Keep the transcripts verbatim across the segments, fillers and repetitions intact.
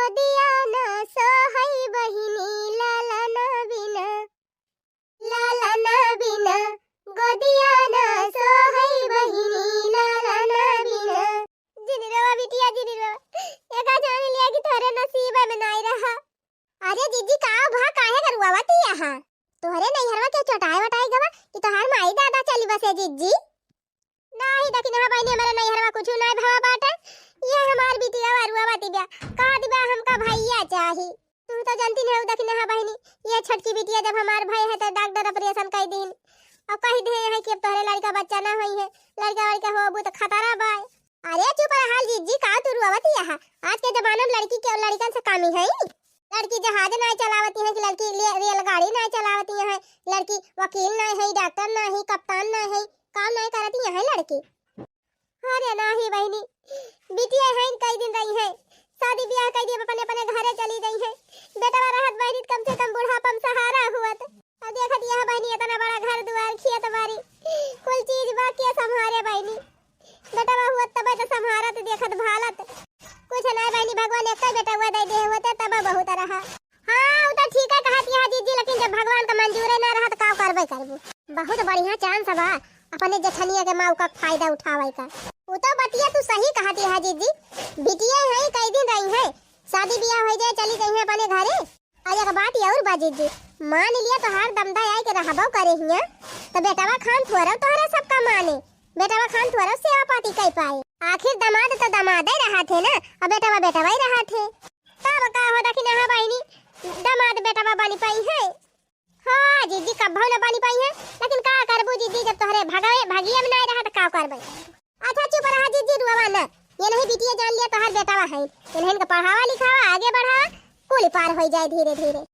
गोदिया ना सोहई बहिनी ललना बिना, ललना बिना, गोदिया ना सोहई बहिनी ललना बिना। जिन रोवा बिटिया, जिन रोवा। एका जान लिया कि तोहरे नसीब में नाई रहा। अरे जिज्जी, का भा, काहे का रुआवती यहाँ? तोहरे नैहरवा के चोटाई वटाई गवा कि तोहार माई दादा चली बसे जिज्जी? नाही दखिनहा बहिनी, हमरे नैहरवा कुछु नाही भवा बाटे। ये हमार बिटिया रुआवती बा, कहती बा हमका भैया चाही। तू तो जानती नहीं हो दखिनहा बहिनी, ये छोटकी बिटिया जब हमार भय है तो डॉक्टर ऑपरेशन कर दीन और कह दे है कि अब तोहरे लड़का बच्चा ना होई है, लड़का वड़का होबू तो खतरा बा। अरे चुप रहा जिज्जी, का तू रुआवती यहाँ? आज के जमाना में लड़की के लड़कन से कमी है? लड़की जहाज ना चलावती है कि लड़की ले-, रेलगाड़ी ना चलावती है, लड़की वकील ना है, डॉक्टर ना है, कप्तान ना है, काम ना करती है लड़की। अरे नाही बहिनी, बिटिया है कई दिन रही है, शादी ब्याह कर दिए अपने अपने घरे चली गई है। बेटवा रहत बहिनी कम से कम बुढ़ापा में सहारा हुआ तो। अब देखत यह बहिनी इतना बड़ा घर दुआर खेत बारी कुल चीज बा के संभारे बहिनी। बेटवा हुआ तबे तो संभारत देखत भालत। कुछ नहीं बहिनी, भगवान एक बेटवा दे दे होते तब बहुत रहा। हाँ, वो तो ठीक है कहत यह जिज्जी, लेकिन जब भगवान का मंजूरे ना रहा तो का करबे करबू। बहुत बढ़िया चांस बा अपने जेठनिया के मौका का फायदा उठावे का। वो तो बतिया तू सही कहत यह जिज्जी, बिटिया है कई दिन रही है, शादी ब्याह हो जाए चली गई है अपने घरे। आ एक बात और बा जिज्जी, मान लिया तोहार दमदा आई के रहबो करे हिया, तो बेटवा खान थोरो तोहरा सबका माने, बेटवा खान थोरो सेवा पाती कर पाए। आखिर दामाद तो दामादे रहा थे ना, और बेटवा बेटवा ही रहा थे। तब का हो दखिनहा बहिनी, दामाद बेटवा बनी पाई है। हाँ जिज्जी, कब्बो न बनी पाई है, लेकिन का करबू जिज्जी, जब तोहरे भगवे भगिया में नहीं रहा तो का करबे। अच्छा चुप रहा जिज्जी, रुआवा न। ये नहीं बिटिया जान लिया तोहार बेटावा है, इन्हें इनका पढ़ावा लिखावा आगे बढ़ावा, कुल पार हो जाए धीरे धीरे।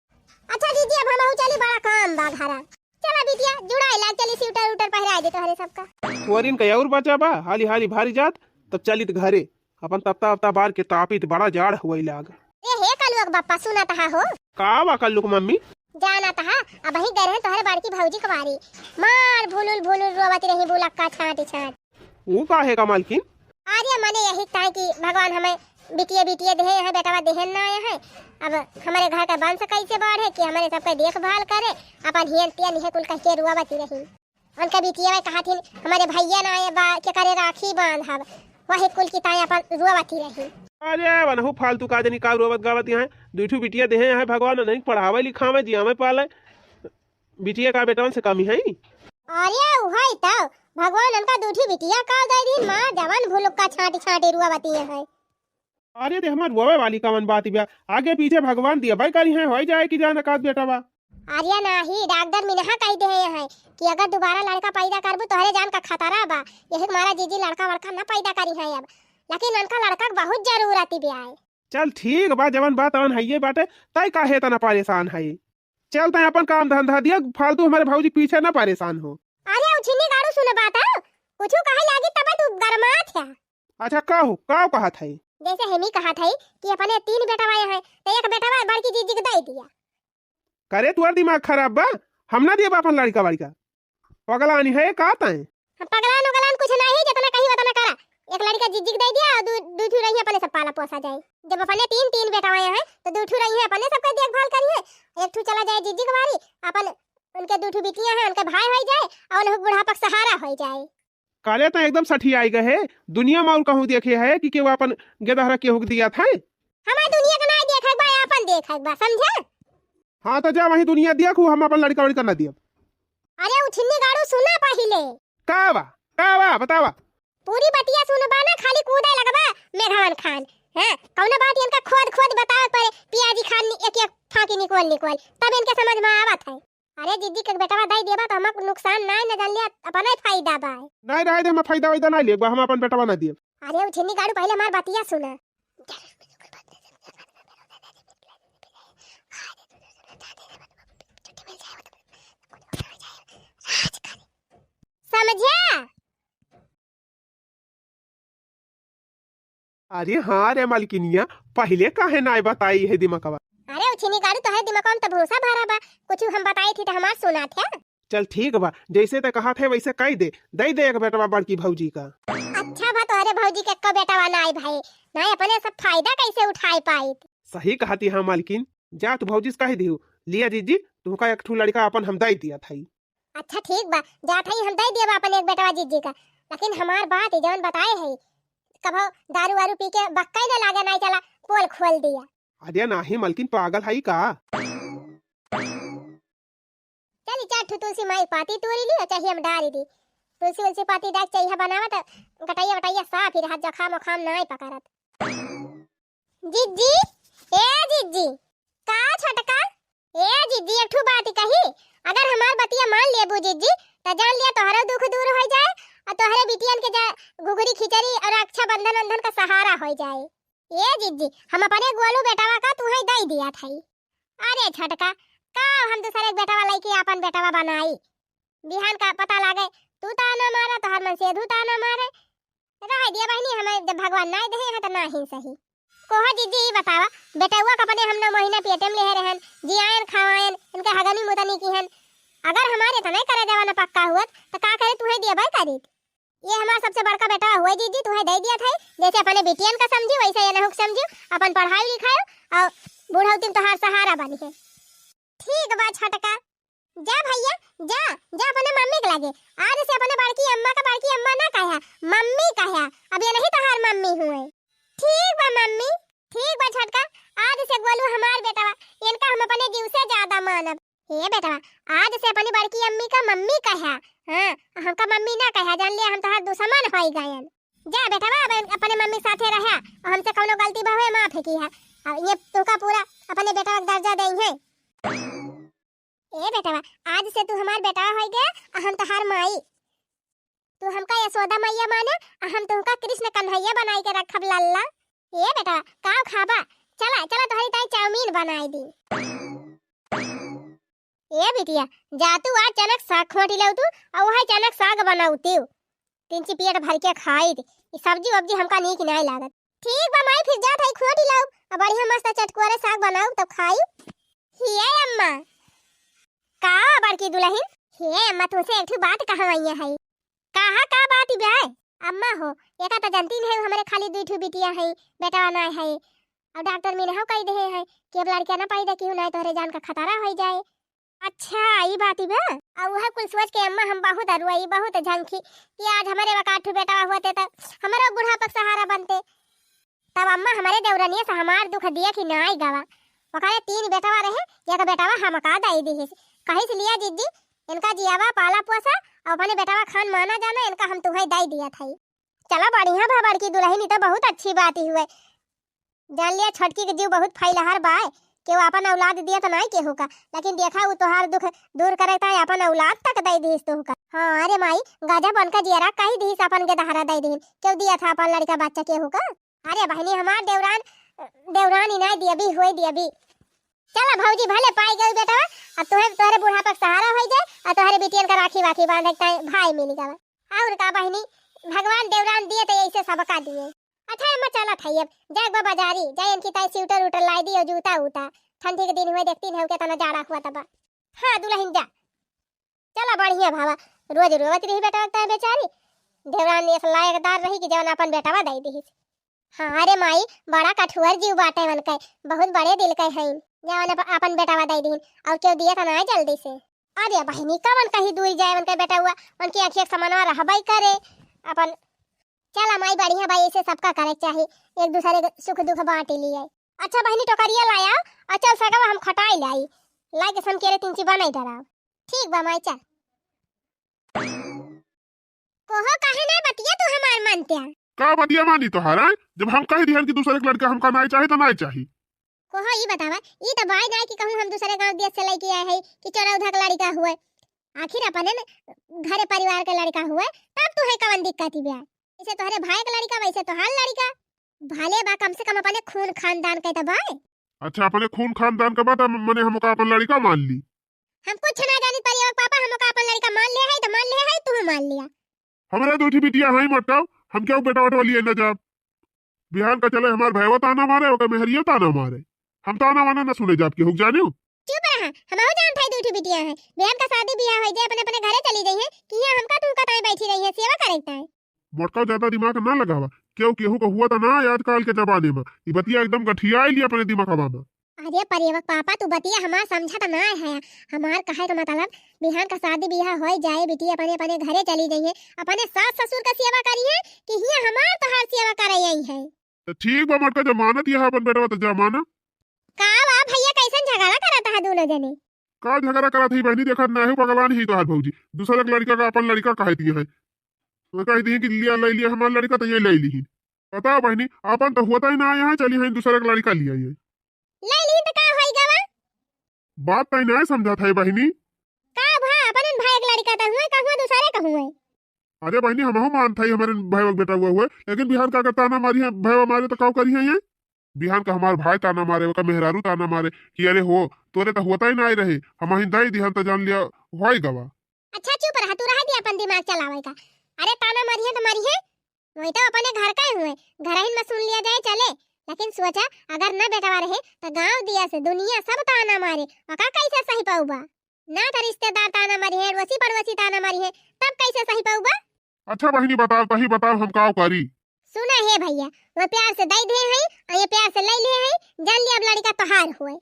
अच्छा जिज्जी, अब हम चली, बड़ा काम बा घरा। चला बिटिया, जुड़ाई लाग चली, स्वेटर उटर पहराए दे तोहरे सबका। तोहरिन का और बचा बा, हाली हाली भारी जात, तब चलित घरे। अपन तपता उपता बार के तापित, बड़ा जाड़ हुई लाग। ए हे कलुआ के बप्पा, सुनत हा हो? का बा कल्लू के मम्मी? जानत हा, अबही गए रहे तोहरे बड़की भौजी के बारी, मार भुलुल भुलुल रोवत रही बुलक्का छाट छाट। ऊ काहे का मालकिन? अरे मने यही ताई कि भगवान हमें बिटिया बिटिया देहे हैं, बेटवा देहे ना आए हैं। अब हमारे घर का वंश कैसे बढ़े कि हमारे सबके देखभाल करे, अपन हियन तियन इहे कुल कह के रोवत रही। उनका बिटिया में कहा थी, "हमारे भैया ना आए बा, के करे राखी बांधब।" वही कुल की ताई अपन रोवती रही। अरे वनहु फालतू का जनी का रोवत गावत यहाँ, दुई ठू बिटिया देहे हैं भगवान, नहीं पढ़ावे लिखावे, जियावे पाले, बिटिया का बेटवन से कमी है? अरे उहई तो, भगवान उनका दुई ठू बिटिया का दे दी, माँ जवन भुलुक्का छाटी छाटी रोवती है। अरे, ते हमार रोवे वाली कवन बात बा? आगे पीछे भगवान दिया भाई करी हैं, होई जाए कि जान का बेटा बा। अरे नाही, डॉक्टर मिनहा कही दे हैं कि अगर दोबारा लड़का पैदा करबू, तोहरे जान का खतरा बा। यही मारा जीजी लड़का वड़का न पैदा करी हैं अब, लेकिन उनका लड़का के बहुत जरूरत बा। चल ठीक बा, जवन बात तवन हइये बाटे, तय काहे इतना परेशान है? चल तय अपन काम धंधा दिया, फालतू हमारे भौजी पीछे न परेशान हो। अरे उछिन्नी गाड़ू, सुन बात है, कुछ कहे लागी तब तू गरमात है। अच्छा, का हो, का कहत है? जैसे हेमी कहत है कि अपने तीन बेटवा हैं, तो एक बेटवा बड़की जीजी के दे दिया। करे, तुअर दिमाग खराब बा, हम ना दियब अपन लड़का वड़का। पगलानी है का तय? हम पगलान उगलान कुछ नहीं, जितना कही उतना करा। एक लड़का जीजी के दे दिया और दू, दू ठू रही अपने सब पाला पोसा जाए। जब अपने तीन, तीन बेटवा हैं, तो दू ठू रही अपने सबका देखभाल करी है, एक ठू चला जाए जीजी के बारी, अपन उनके दू ठू बिटिया हैं, उनके भाई हो जाए और उन्हें बुढ़ापा का सहारा हो जाए। काले तो एकदम सठियाई गए है। दुनिया में और कहूँ देखे है कि केहू अपन गेदहरा केहू के दिया था? हमार दुनिया के ना देखे बा, अपन देखे बा, समझे? हाँ, तो जा वहीं दुनिया देखू, हम अपन लड़का वड़का ना दियब। अरे उछिन्नी गाड़ू, सुना पहिले। का बा? का बा? बतावा। पूरी बतिया सुनबा ना, खाली कूदे लगबा मेघवन खान। हैं? कौनो बात इनका खोद खोद बतावे पड़े, पियाजी खान नि-, एक एक फाकी निकोल निकोल, तब इनके समझ में आवत है। अरे जीजी के बेटवा दई देबा तो हमक नुकसान नाय न जान लिया, अपना ही फायदा बा। नहीं रहे दे, हम फायदा वायदा नहीं लेबा, हम अपन बेटवा ना दिए। अरे उछिन्नी गाड़ू, पहले हमार बतिया सुना। समझा? अरे हाँ रे मलकिनिया, पहिले काहे नाय बताई है दिमकवा? अरे उछिनी गाड़ू, तोहरे दिमकवा में तो भूसा भरा बा, कुछ हम बताई थी तो हमार सुनात है। चल ठीक बा, जैसे ते कहत है वैसे कह दे, दे दे एक बेटवा बड़की भौजी का। अच्छा बा तोहरे भौजी के एको बेटवा नाय भाई, नाय अपने सब फायदा कैसे उठाए पाई? सही कहती है मालकिन, जा तू भौजी से कहि दिहु, लिया जिज्जी, तुहका एक ठू लड़िका अपन हम दइ दियत हई। अच्छा ठीक बा, जात हई हम दइ दियब अपन एक बेटवा जिज्जी का, लेकिन हमार बात ई जवन बताए हई, कभो दारू वारू पी के बक्कई न लागे, नाहीं चला पोल खोल दिया। अरे नाहीं मलकिन, पागल हई का? चली चार ठू तुलसी माई पाती तूरी ली और चाहिए हम डारी दी। तुलसी उलसी पाती डाक चाहिए बनावा त गटैया वटैया साफ ही रहत, जखाम उखाम नाहीं पकड़त। जिज्जी, ए जिज्जी। का छोटका? ए जिज्जी, एक ठू बात कही, अगर हमार बतिया मान लेबू जिज्जी, त जान लिया तोहरो दुख दूर होइ जाए और तोहरे बिटियन के जा घुघरी खिचड़ी और रक्षाबंधन वंधन का सहारा होइ जाए। ए जिज्जी, हम अपने गोलू बेटवा का तुहई दइ दियत हई। अरे छोटका, का हम दूसरे के बेटवा लइके आपन बेटवा बनाई? बिहान का पता लागे तू ताना मारा, तोहर मनसेधू ताना मारे। रह दिया बहिनी, हमें जब भगवान नाहीं देहे हैं त नाहीं सही। कोहो जिज्जी, ई बतावा, बेटउआ का अपने हम नौ महीना पेटे में लेहे रहन, जियायन खवायन, इनके हगनी मुतनी किहन। अगर हमारे इतना ही करे जवाना पक्का हुअत, त का करे तुहई दियबे करीत? ये हमार सबसे बड़का बेटवा हुए जिज्जी, तुहई दइ दियत हई, जैसे अपने बिटियन का समझी, वैसे ये नहुक समझी, अपन पढ़ाई लिखाई और बुढ़ौती में तोहार सहारा बनी है। ठीक बा छोटका, जा भैया, जा, जा अपने मम्मी के लागे। आज से अपने बड़की अम्मा का बड़की अम्मा ना कहा, मम्मी कहा। अब ये नहीं तोहार मम्मी हुए। ठीक बा मम्मी, ठीक बा छोटका, आज से गोलू हमार बेटवा, इनका हम अपने जीव से ज्यादा मानब। हे बेटवा, आज से अपनी बड़की अम्मी का मम्मी कहा, हाँ, हमका मम्मी ना कहा, जान लिया हम तोहार दुश्मन होई गयन। जा बेटवा, अब अपने मम्मी साथे रहा, और हमसे कौनो गलती भवे माफ किहा। अब ये तुहका पूरा अपने बेटवा के दर्जा देइहैं। ए बेटवा, आज से तू हमार बेटवा होइ गया, आ हम तोहार माई। तू हमका यशोदा मैया माने, आ हम तुहका कृष्ण कन्हैया बनाई के रखब लल्ला। ए बेटवा, काव खाबा? चला, चला तोहरी ताई चाउमीन बनाई दी। ए बिटिया, जा तू आज चनक साग खोटी लउ तू, आ वही चनक साग बनाऊ तू। तिनची पेट भर के खाई थी। ई सब्जी वब्जी हमका नीक नाहीं लागत। ठीक बा माई, फिर जात हई खोटी लाउब, आ बढ़िया मस्त चटकोरे साग बनाउब तब खाई। हिये अम्मा। का बड़की दुलहिन? हे अम्मा, तुहसे एक ठो बात कहवइया हई। कहा का बात बा? अम्मा हो, एका त जनती नहीं, हमरे खाली दुई ठो बिटिया हई, बेटवा नाहीं हई। और डॉक्टर मीनहू कहि देहे हई कि अब लड़किया ना पैदा किहू, नाहीं तोहरे जान का खतरा होइ जाए। अच्छा, ई बात बा। आ उहे कुल सोच के अम्मा हम बहुत अरुआई, बहुत झंखी कि आज हमरे एकाध ठो बेटवा होते त हमरो बुढ़ापा के सहारा बनते। तब अम्मा हमरे देवरनिया से हमार दुख दिया कि नाई गवा। ओकरे तीन बेटवा रहे, एक बेटवा हमका दई दिहिस। कहिस लिया जिज्जी, इनका जियावा पाला पोसा, और अपने बेटवा खान माना जाना, इनका हम तुहई दई दिया थई। चला बढ़िया भा बड़की दुलहिन, ई त बहुत अच्छी बात ही हुए। जान लिया छोटकी के जीव बहुत फैलहर बाय, केहू आपन औलाद दिया त नाई केहू का, लेकिन देखा उ तोहार दुख दूर करे ताई आपन औलाद तक दई दिहिस तोहका। हाँ अरे माई, गजब उनका जियरा कही दिहिस आपन गेदहरा दई दिहिन, केहू दिया था आपन लड़का बच्चा केहू का? अरे बहिनी हमार देवरान, देवरान ही नाई दियबी, होई दियबी। चला भौजी भले पाई गई बेटवा, अब तोहरे, तोहरे बुढ़ापा के सहारा होई जाए, और तोहरे बिटियन का राखी वाखी बांधे के ताई भाई मिल गवा। और का बहिनी, भगवान देवरान दिए त ऐसे सबका दिए। अच्छा अम्मा, चलत हई अब, जाए बा बाजारी, जाए इनकी ताई स्वेटर उटर लाई दी और जूता उता, ठंडी के दिन हुए, देखती नहीं केतना जाड़ा हुआ तबा। हाँ दुलहिन जा, चला बढ़िया भावा, रोज रोवत रही बेटवा के ताई बेचारी, देवरान ऐसा लायकदार रही कि जवन अपन बेटवा दई दिहिस। हाँ अरे माई, बड़ा कठुअर जीव बाटे उनके, बहुत बड़े दिल के हईन, जवन अप-, अपन बेटवा दई दिहिन, और केहू दिया त ना जल्दी से। अरे बहिनी, कवन कहीं दूर जाए उनके बेटवा, उनकी आँखिया के समनवा रहबई करे। अपन चला माई, बढ़िया बा, ऐसे सबका करे के चाही, एक दूसरे के सुख दुख बांट लिए। अच्छा बहिनी, टोकरिया लाया और चल सगवा हम खटाई लाई, लाई के समकेरे तिनची बनाई डराव। ठीक बा माई, चल। कोहो काहे ना बतिया तू हमार मानत्या? का बतिया मानी तोहार, आय? जब हम कह दिहन कि दूसरे के लड़का हमका नाई चाही तो नाई चाही। कोहो ई बतावा, ई त बाय नाई कि कहूँ हम दूसरे गांव देश से लइके आए हई कि चोरौधा के लड़का हुए, आखिर अपने न घरे परिवार के लड़का हुए, तब तू है कवन दिक्कत ही बा? जैसे तोहरे भाई के लड़का वैसे तोहार लड़का, भले बा कम से कम अपने खून खानदान के त बाय। अच्छा, अपने खून खानदान के बा त मने हमका अपन लड़का मान ली? हम कुछ ना जानी परिवार पापा, हमका अपन लड़का मान ले है त मान ले है, तू मान लिया। हमरा दो ठे बिटिया हई मटकाऊ, हम केहू बेटा वटवा लिए न जाब। बिहान का चले हमार भैया ताना मारे, ओकर मेहरिया ताना मारे। हम ताना वाना न सुने जाब केहू के, जानियो। चुप रहा, हमहू जानत हई दू ठे बिटिया है। बिहान का शादी बियाह होई जाए, अपने अपने घरे चली जाई है, कि यहाँ हमका तुमका ताई बैठी रही है, सेवा करे के ताई। मटकाऊ ज्यादा दिमाग ना लगावा, केहू केहू का हुआ त ना आजकल के जमाने में। ई बतिया एकदम गठियाई ली अपने दिमागवा में। अरे परेवा क पापा, तू बतिया हमार समझत ना है। हमार कहे का मतलब, बिहान का शादी बियाह होई जाए, बिटिया अपने अपने घरे चली जइहैं, अपने सास ससुर का सेवा करिहैं कि हियाँ हमार तोहार सेवा करे अइहैं। त ठीक बा मोटका, जब मानत यह अपन बेटवा त जा माना। का बा भैया, कैसन झगड़ा करत है दोनों जने? का झगड़ा करत है बहिनी, देखत ना है पगलान ही तोहार भौजी, दूसरे के लड़का का अपन लड़का कहती है। वो कहती है कि लिया, ले लिया हमार लड़का, त ये ले ली। बताओ बहिनी, अपन त होता ही ना आया है, चली है दूसरे के लड़का लिया ये। ले ली त का होई गवा? बात तई ना समझत है बहिनी। का भा, अपन भाई के लड़का त हुए, कहूँ दूसरे का हुए। अरे बहिनी, हमहू मानत हई हमरे भाई के बेटा हुआ हुए, लेकिन बिहान का अगर ताना मारी है, भाई मारे त का करी है ये? बिहान का हमार भाई ताना मारे, ओका मेहरारू ताना मारे कि अरे हो, तोरे त होता ही ना रहे, हम ही दई दिहन त जान लिया होई गवा। अच्छा चुप रहा, तू रहा दे अपन दिमाग चलावे का। अरे ताना मारी है त मारी है, वही तो अपने घर का ही हुए, घरहिन में सुन लिया जाए चले, लेकिन सोचा अगर न बेटवा रहे त गांव दिया से दुनिया सब ताना मारे, ओका कैसे सही पाउबा? ना त रिश्तेदार ताना मारी है, अड़ोसी पड़ोसी ताना मारी है, तब कैसे सही पाउबा? अच्छा बहिनी बताओ, तही बताओ हम का करी? सुना हे भैया, वो प्यार से दे दे हैं और ये प्यार से ले ले हैं, जान लिया अब लड़का तोहार हुए।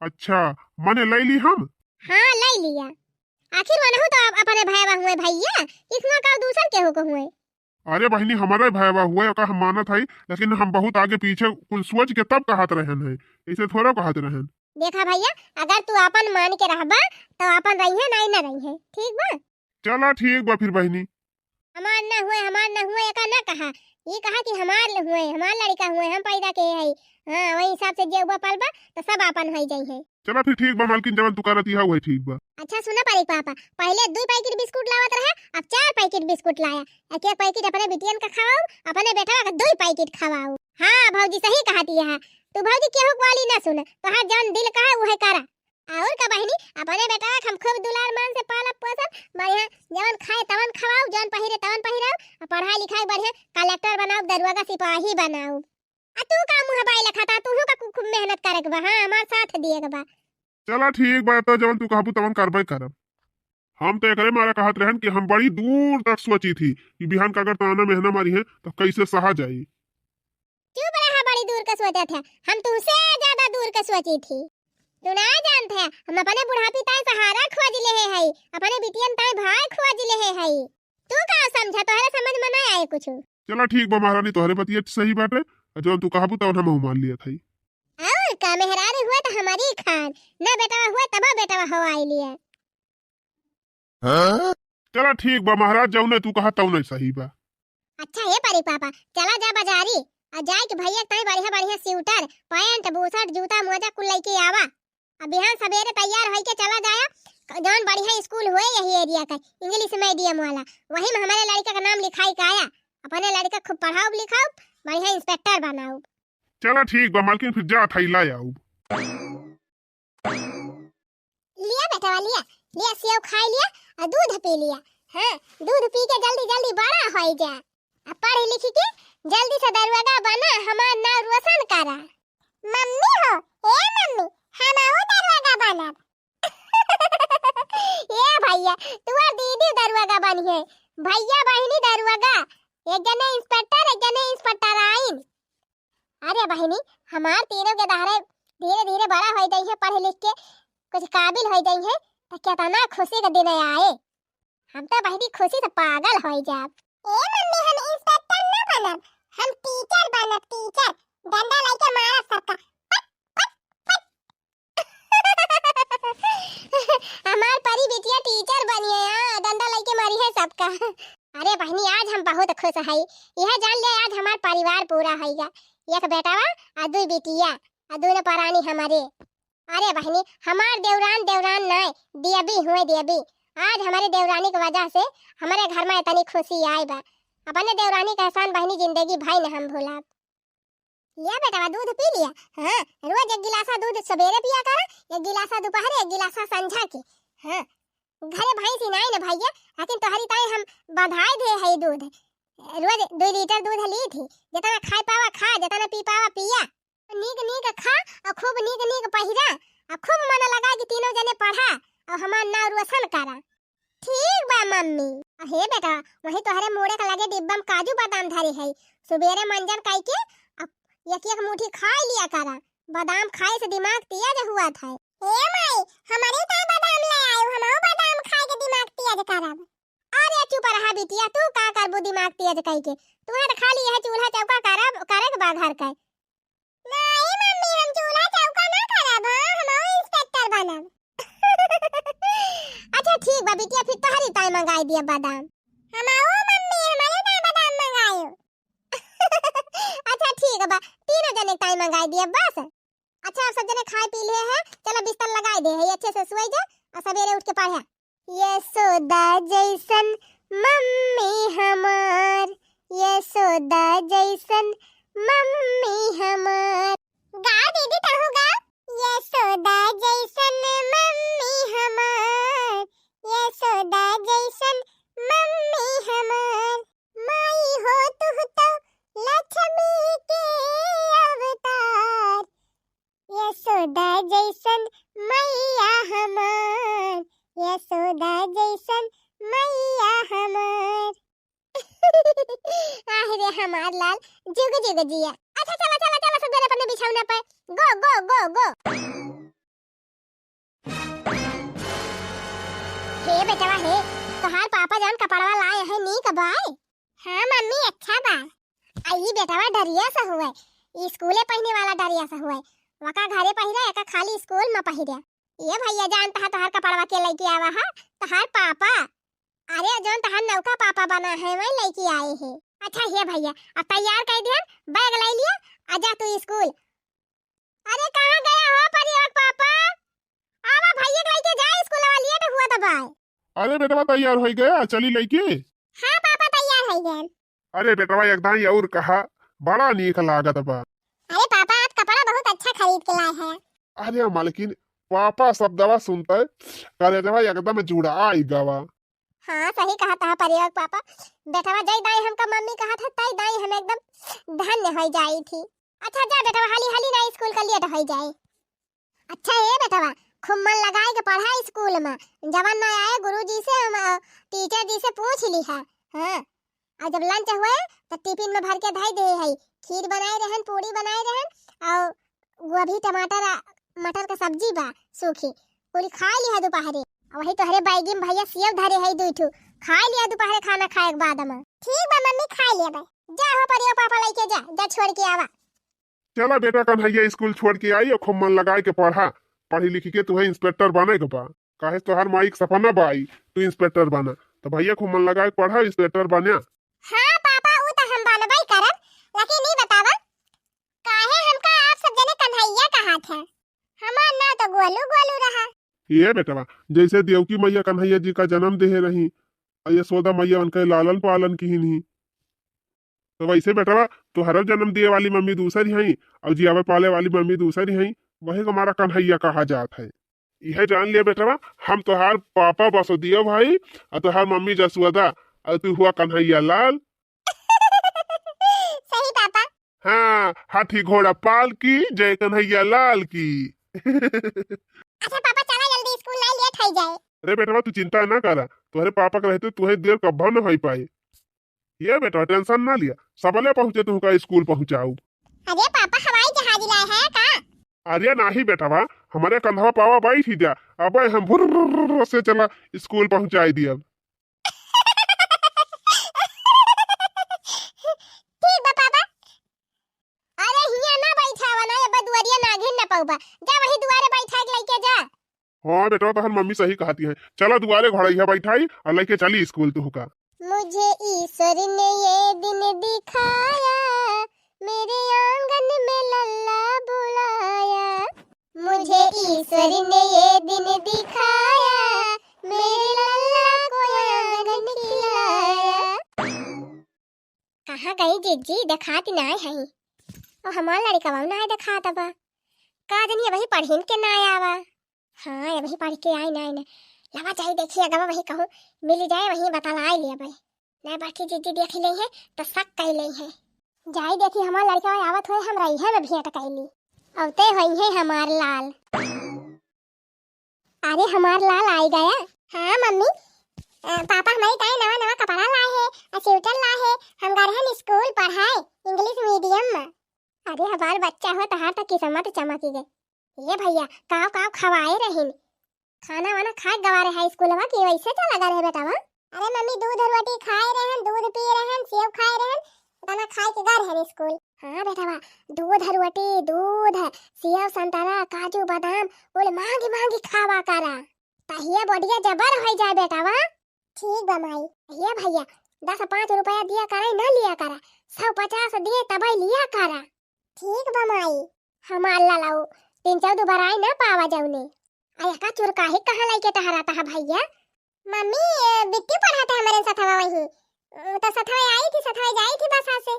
अच्छा, मने ले ली हम? हाँ ले लिया, आखिर वनहु तो अप-, अपने भैया हुए भैया, किसना का दूसर केहू को हुए। अरे बहिनी, हमारे भैया हुए का हम मानत हई, लेकिन हम बहुत आगे पीछे कुल सोच के तब कहत रहन है, ऐसे थोड़ा कहत रहन। देखा भैया, अगर तू अपन मान के रहबा तो अपन रही है, नहीं न रही है, ठीक बा? चला ठीक बा फिर बहिनी। हमार ना हुए, हमार ना हुए, एका ना कहा, ये कहा कि हमार हुए, हमार लड़का हुए, हम पैदा के है। हाँ, वही हिसाब से जे हुआ पालबा तो सब अपन होई जाई है। चला फिर ठीक बा मालकिन, जवन तू करत इहा वही ठीक बा। अच्छा सुना परी पापा, पहले दुई पैकेट बिस्कुट लावत रहे, अब चार पैकेट बिस्कुट लाया। एक एक पैकेट अपने बिटियन का खवाओ, अपने बेटवा का दुई पैकेट खवाओ। हाँ भौजी सही कहती है, तू भौजी केहू वाली ना सुन, तोहार जवन दिल कहा उहे करा। और का बहिनी, अपने बेटवा के हम खूब दुलार मान से पालब पोसब, बढ़िया जवन खाए तवन खवाओ, जवन पहिरे तवन पहिराओ, और पढ़ाई लिखाई बढ़िया कलेक्टर बनाओ, दरुआ का सिपाही बनाओ। आ तू का मुँह बाई लखा था, तूहू का खूब मेहनत करे के बा, हाँ, हमार साथ दिए के बा। चला ठीक बा, तो जवन तू कहबू तवन करबे करब। हम तो एकरे मारा कहत रहन कि हम बड़ी दूर तक सोची थी कि बिहान का अगर ताना मेहना मारी है तो कैसे सहा जाई। चुप रहा, बड़ी दूर का सोचत है, हम तुमसे ज्यादा दूर का सोची थी। तू ना जानत है, हम अपने बुढ़ापी ताई सहारा खोज ले है, अपने बिटियन ताई भाई खोज ले है। तू का समझा, तोहरे समझ में ना आए कुछ। चला ठीक बा महारानी, तोहरे बतिया सही बाटे, जवन तू कहबू तवन हम मान लिया था। और का मेहरारू हुए तो हमारी खान, ना बेटवा हुए तब बेटवा हो आई लिया। हाँ? चला ठीक बा महाराज, जौने तू कहा तौने सही बा। अच्छा हे परी पापा, चला जा बाजारी, आ जाए के भैया ताई बढ़िया बढ़िया स्वेटर, पैंट, बुशर्ट, जूता, मोजा कुल लेके आवा। अब बिहान सबेरे तैयार होई के चला जाया, जौन बढ़िया स्कूल हुए यही एरिया का, इंग्लिश मीडियम वाला, वही में हमारे लड़का का नाम लिखाई के आया। अपने लड़का खूब पढ़ाओ लिखाओ, बढ़िया इंस्पेक्टर बनाओ। चला ठीक बा मालकिन, फिर जा थैला आओ। लिया बेटवा, लिया, लिया, सेव खाई लिया और दूध पी लिया। हाँ, दूध पी के जल्दी जल्दी बड़ा होई जा। आ पढ़ लिख के जल्दी से दरुआगा बना, हमार नाव रोशन करा। मम्मी हो, ए मम्मी, हम आऊ दरुआगा बनब। ए भैया, तू और दीदी दरुआगा बनिहे, भैया बहिनी दरुआगा, एक जने इंस्पेक्टर, एक जने इंस्पेक्टराइन। अरे बहिनी, हमार तीनों के दहरे धीरे धीरे बड़ा हो जाई है, पढ़ लिख के कुछ काबिल हो जाई है, तो कितना खुशी का दिन आए। हम तो बहिनी खुशी से पागल हो जाब। ए मम्मी, हम इंस्पेक्टर ना बनब, हम टीचर बनब, टीचर। डंडा लेके मारब सबका। पट, पट, पट। हमार परी बिटिया टीचर बनिहे, हाँ, डंडा लेके मारिहे सबका। अरे बहिनी, आज हम बहुत खुश हई, यह जान ले आज हमार परिवार पूरा होइगा, एक बेटवा आ दुई बिटिया, आ दोनों परानी हमारे। अरे बहिनी, हमार देवरान देवरान नाय, देवी हुए देवी। आज हमारे देवरानी के वजह से हमारे घर में इतनी खुशी आई बा। अपने देवरानी का एहसान बहिनी जिंदगी भर न हम भूलब। लिया बेटवा, दूध पी लिया। हाँ, रोज एक गिलासा दूध सवेरे पिया करा, एक गिलासा दोपहर, एक गिलासा संझा के। हाँ, घरे भैंसी नाई न भैया, लेकिन तोहरी ताई हम बंधाई दे है दूध। रोज दो लीटर दूध ली थी, जितना खाए पावा खा, जितना पी पावा पिया। नीक नीक खा और खूब नीक नीक पहिरा और खूब मन लगा कि तीनों जने पढ़ा और हमार नाव रोशन करा। ठीक बा मम्मी। अहे बेटा, वही तोहरे मुड़े के लगे डिब्बा में काजू बादाम धरे है, सुबेरे मंजन कई के एक एक मुट्ठी खाई लिया करा। बादाम खाए से दिमाग तेज हुआ था। ए माई, हमरे का बादाम ले आयो, हमहू बादाम खाए के दिमाग तेज करब। अरे चुप रहा बिटिया, तू का करबू दिमाग तेज कई के? तुहे तो खाली यह चूल्हा चौका करब, करे के बा घर के। नहीं मम्मी, हम चूल्हा चौका ना करब, हाँ, हमहू इंस्पेक्टर बनब। अच्छा ठीक बा बिटिया, फिर तोहरी ताई मंगाई दिया बादाम। हमहू मम्मी, हमरे ताई बादाम मंगायो। अच्छा ठीक बा, तीनों जने ताई मंगाई दिया बस। अच्छा, आप सब जने खाए पी लिए हैं, चलो बिस्तर लगाई दे है, अच्छे से सोई जा और सवेरे उठ के पढ़ा। यशोदा जैसन मम्मी हमार, यशोदा जैसन मम्मी हमार। गा दीदी, तहू गा। यशोदा जैसन मम्मी हमार, यशोदा जैसन मम्मी हमार। माई हो तुह तो लक्ष्मी के अवतार, यशोदा जैसन मैया हमार, यशोदा जैसन मैया हमार। आह रे हमार लाल, जुग जुग जिया। अच्छा चला चला चला सब जने अपने बिछौना पे। गो गो गो गो। हे बेटवा हे, तोहार पापा जौन कपड़वा लाए हैं नीक बाय? हाँ मम्मी, अच्छा बा। आ ई बेटवा डरिया से हुए, ई स्कूले पहिने वाला डरिया से हुए। वका घरे पहिरे, एका खाली स्कूल में पहिरे। ये भैया जानता है तोहार कपड़वा के लेके आवा है? तोहार पापा। अरे जौन तोहार नौका पापा बना है वही लेके आए हैं। अच्छा हे भैया, अब तैयार कर दिहन, बैग ले लिया, आ जा तू स्कूल। अरे कहाँ गया हो परियोक पापा? आवा भैया के लेके जा, स्कूलवा लेट हुआ दबाए। अरे बेटवा तैयार हो गया, चली लेके। हाँ पापा तैयार हो गए। अरे बेटवा एकदम और कहा, बड़ा नीक लागत बा। अरे पापा आप कपड़ा बहुत अच्छा खरीद के लाए हैं। अरे मालकिन, पापा शब्दवा सुनते करेजवा एकदम जुड़ाई गवा। हाँ सही कहा था परियोक पापा, बेटवा जय दाई हमका मम्मी कहा था तय दाई हम एकदम धन्य हो जाई थी। अच्छा जा बेटवा, हाली हाली ना स्कूल का लेट हो जाए। अच्छा ए बेटवा, खूब मन लगाए के पढ़ा स्कूल में, जवन ना आए गुरुजी से, हम, अ, टीचर जी से पूछ लिहा। हाँ, और जब लंच हुए तो टिफिन में भर के धई दे है, खीर बनाए रहन, पूड़ी बनाए रहन, और गोभी टमाटर आ, मटर का सब्जी बा सूखी, पूरी खाए लिहा दोपहरे। और वही तोहरे बैगी में भैया सेव धरे है दुई ठू, खाए लिहा दोपहरे खाना खाए के बाद में। ठीक बा मम्मी, खाए लेबे। जा हो परियो पापा लेके जा, जा छोड़ के आवा। चला बेटा कन्हैया स्कूल छोड़ के आई और खूब मन लगाए के पढ़ा, पढ़ी लिखी के तुहे इंस्पेक्टर बने के बा। काहे तोहार माई के सपना बा आई तू इंस्पेक्टर बना, तो भैया खूब मन लगाए के पढ़ा इंस्पेक्टर बना। हाँ पापा, ऊ तो हम बनबे करब, लेकिन ई बतावा काहे हमका आप सब जने कन्हैया कहा थे? हमार नाम तो गोलू गोलू रहा। ये बेटवा, जैसे देवकी मैया कन्हैया जी का जन्म देहे रही और यशोदा मैया उनके लालन पालन किहिन ही, तो वैसे बेटवा तोहरा जन्म दिए वाली मम्मी दूसरी हई और जियावे पाले वाली मम्मी दूसरी हई, वही हमारा कन्हैया कहा जात है। यह जान लिया बेटवा, हम तोहार पापा बसोदिया भाई और तोहार मम्मी जसुअदा और तू हुआ कन्हैया लाल। सही पापा। हाँ, हाथी घोड़ा पाल की जय, कन्हैया लाल की। अच्छा पापा, चला जल्दी, स्कूल ना लेट हो जाए। अरे बेटवा, तू चिंता ना करा, तोहरे पापा के रहते तुहे देर कब्बो न होई पाए। ये बेटवा, टेंशन ना लिया, सबले पहुँचे तुहका स्कूल पहुँचाऊ। अरे पापा, हवाई जहाज लाए हैं का? अरे नाही बेटवा, हमारे कंधवा पावा बैठी जा, अबे हम भुर्र से चला स्कूल पहुँचाई दियब। ठीक बा पापा। अरे हियां ना बैठावा ना, अबे दुआरिया नागिन ना पाउबा। जा वही दुआरे बैठा के लेके जा। हाँ बेटवा, तोहर मम्मी सही कहती है। चला दुआरे घड़ैया बैठाई और लेके चली स्कूल तुहका। मुझे ईश्वर ने ये दिन दिखाया, मेरे आंगन में लल्ला बुलाया। मुझे ईश्वर ने ये दिन दिखाया, मेरे लल्ला को आंगन खिलाया। कहाँ गई जिज्जी, देखात नाय है। और हमार लड़कवा नाय देखात बा। का जनी अबही पढ़िन के नाय आवा। हाँ, अबही पढ़ के आई नाय ना। लवा जाई देखी अगवा वही कहूँ मिल जाए, वही बतलाई ले अबे। नाय बाकी जिज्जी देख ले है तो शक कर ले है। जाई देखी हमार लड़कवा आवत होए, हम रही है में भेंट कैली। अवते होई है हमार लाल। अरे हमार लाल आई गया। हाँ मम्मी। अ, पापा हमरे ताईं नवा नवा कपड़ा लाए हैं, अ, स्वेटर लाए हैं। हम गए रहन स्कूल पढ़ाए, English medium में। अरे हमार बच्चा हो, तहार तो किस्मत चमकी गए। ये भैया, काव काव खवाए रहिन? खाना वाना खाए गवा रहे स्कूलवा कि वैसे चला गए रहे बेटवा? अरे मम्मी, दूध रोटी खाए रहन, दूध पिए रहन, सेव खाए रहन, खाना खाए के गए रहन स्कूल। हाँ बेटवा, दूध रोटी, दूध, सेव संतरा, काजू बादाम, कुल मांगी मांगी खावा करा। तहिए बोडिया जबर होइ जाए बेटवा। ठीक बा माई। ये भैया, दस पाँच रुपया दिया करा, न लिया करा, सौ पचास दिए तबे लिया करा। ठीक बा माई। हमार लालाऊ, तीन चौदह बराई न पावा जौने। आ एका चुरकाही कहाँ लइके टहराता है भैया? मम्मी, ए, बिट्टी पढ़ाते हमरे सथवा वही। उ, तो सथवा आई थी, सथवा जाई थी बसा से।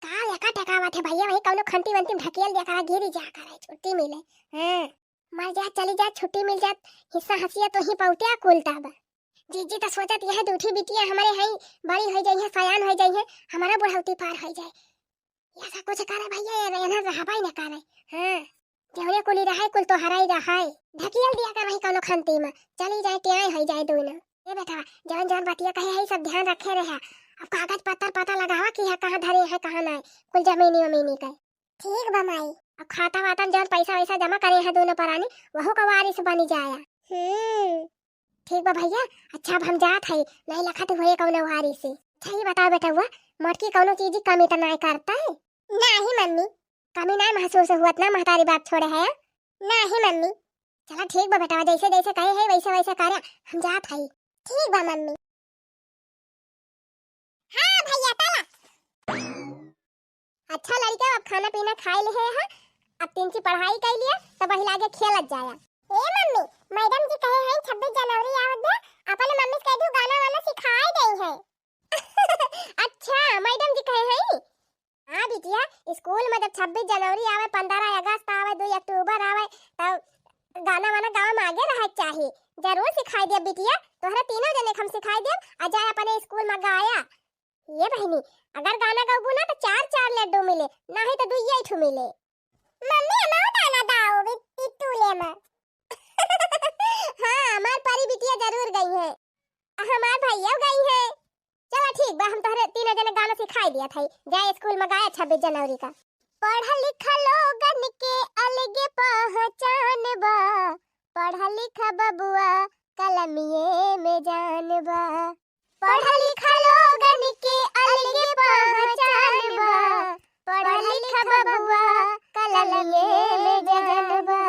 का एका टकावत है भैया, वही कौनो खंती वंती में ढकेल दिया करा, गिरी जा करा, छुट्टी मिले। हाँ, मर जा, चली जा, छुट्टी मिल जात, हिस्सा हंसिया तो ही पौत्या कुल तब। जीजी तो सोचत यह दूठी बिटिया हमरे हई, बड़ी होइ जाई है, सयान होइ जाई है, हमारा बुढ़ौती पार होइ जाए। ऐसा कुछ करे भैया, ये रहना रहबा ही न करे। हाँ, जौने कुली रहे, कुल तोहरा ही रहे। ढकियल दिया कर रही कौनो खंती में, चली जाए, टियाई होइ जाए दूनो। ए बेटवा, जौन जौन बतिया कहे है, सब ध्यान रखे रहे। अब कागज पत्तर पता लगावा कि है कहाँ धरे है, कहाँ नहीं, कुल जमीनी वमीनी के। ठीक बा माई। अब खाता वाता में जौन पैसा वैसा जमा करे है दूनो परानी, वहू का वारिस बनी जाया। हम्म। ठीक बा भैया, अच्छा अब हम जात हई, नहीं लखत हुए कौनो वारी से। अच्छा ये बताओ बेटवा, मोटकी कौनो चीज की कमी तो नहीं करता है? नहीं मम्मी। कमी नहीं महसूस हुआ ना महतारी बाप छोड़े है? नहीं मम्मी। चला ठीक बा बेटवा, जैसे जैसे कहे है वैसे वैसे करे, हम जात हई। ठीक बा मम्मी। हाँ भैया, चला। अच्छा लड़का, अब खाना पीना खाए ले है, अब तिनची पढ़ाई कर लिया, तब वही लागे खेलत जाया। ए मम्मी, मैडम जी कहे हैं छब्बीस जनवरी आवत बा, अपन मम्मी से कह दू गाना वाना सिखाए दे है। अच्छा, मैडम जी कहे हैं? हाँ बिटिया, स्कूल में जब छब्बीस जनवरी आवे, पन्द्रह अगस्त आवे, दो अक्टूबर आवे, तब गाना वाना गावे में आगे रहे के चाही। जरूर सिखाई देब बिटिया, तोहरा तीनों जने के हम सिखाई देब। आ जाए अपने स्कूल में गाया। ये बहिनी, अगर गाना गाबू ना तो चार चार लड्डू मिले, नहीं तो दुइये ठू मिले। मम्मी, हम गाना गाओ बिट्टू ले में। हाँ, हमार परी बिटिया जरूर गई है। हमार भैया गई है। चला ठीक बा, हम तोहरे तीनों जने गाना सिखाई दिया था, जाए स्कूल में गाया छब्बीस जनवरी का। पढ़ा लिखा लोगन के अलगे पहचान बा, पढ़ा लिखा बबुआ कलमिये में जान बा। पढ़ा लिखा लोगन के अलगे पहचान बा, पढ़ा लिखा बबुआ कलमिये में जान बा।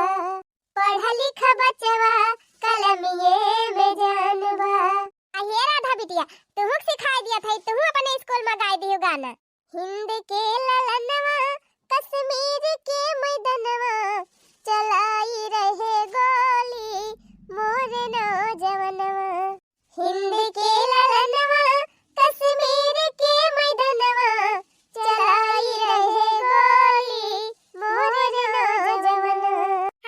पढ़ा लिखा बचवा कलमिये में जान बा। आ हे राधा बिटिया, तुहू के सिखाई दिया था, तुहू अपने स्कूल में गाई दियो गाना। हिंद के ललनवा, कश्मीर के मैदनवा, चलाई रहे गोली मोर नौजवनवा। हिंद के ललनवा, कश्मीर के मैदनवा, चलाई रहे गोली मोर नौजवनवा।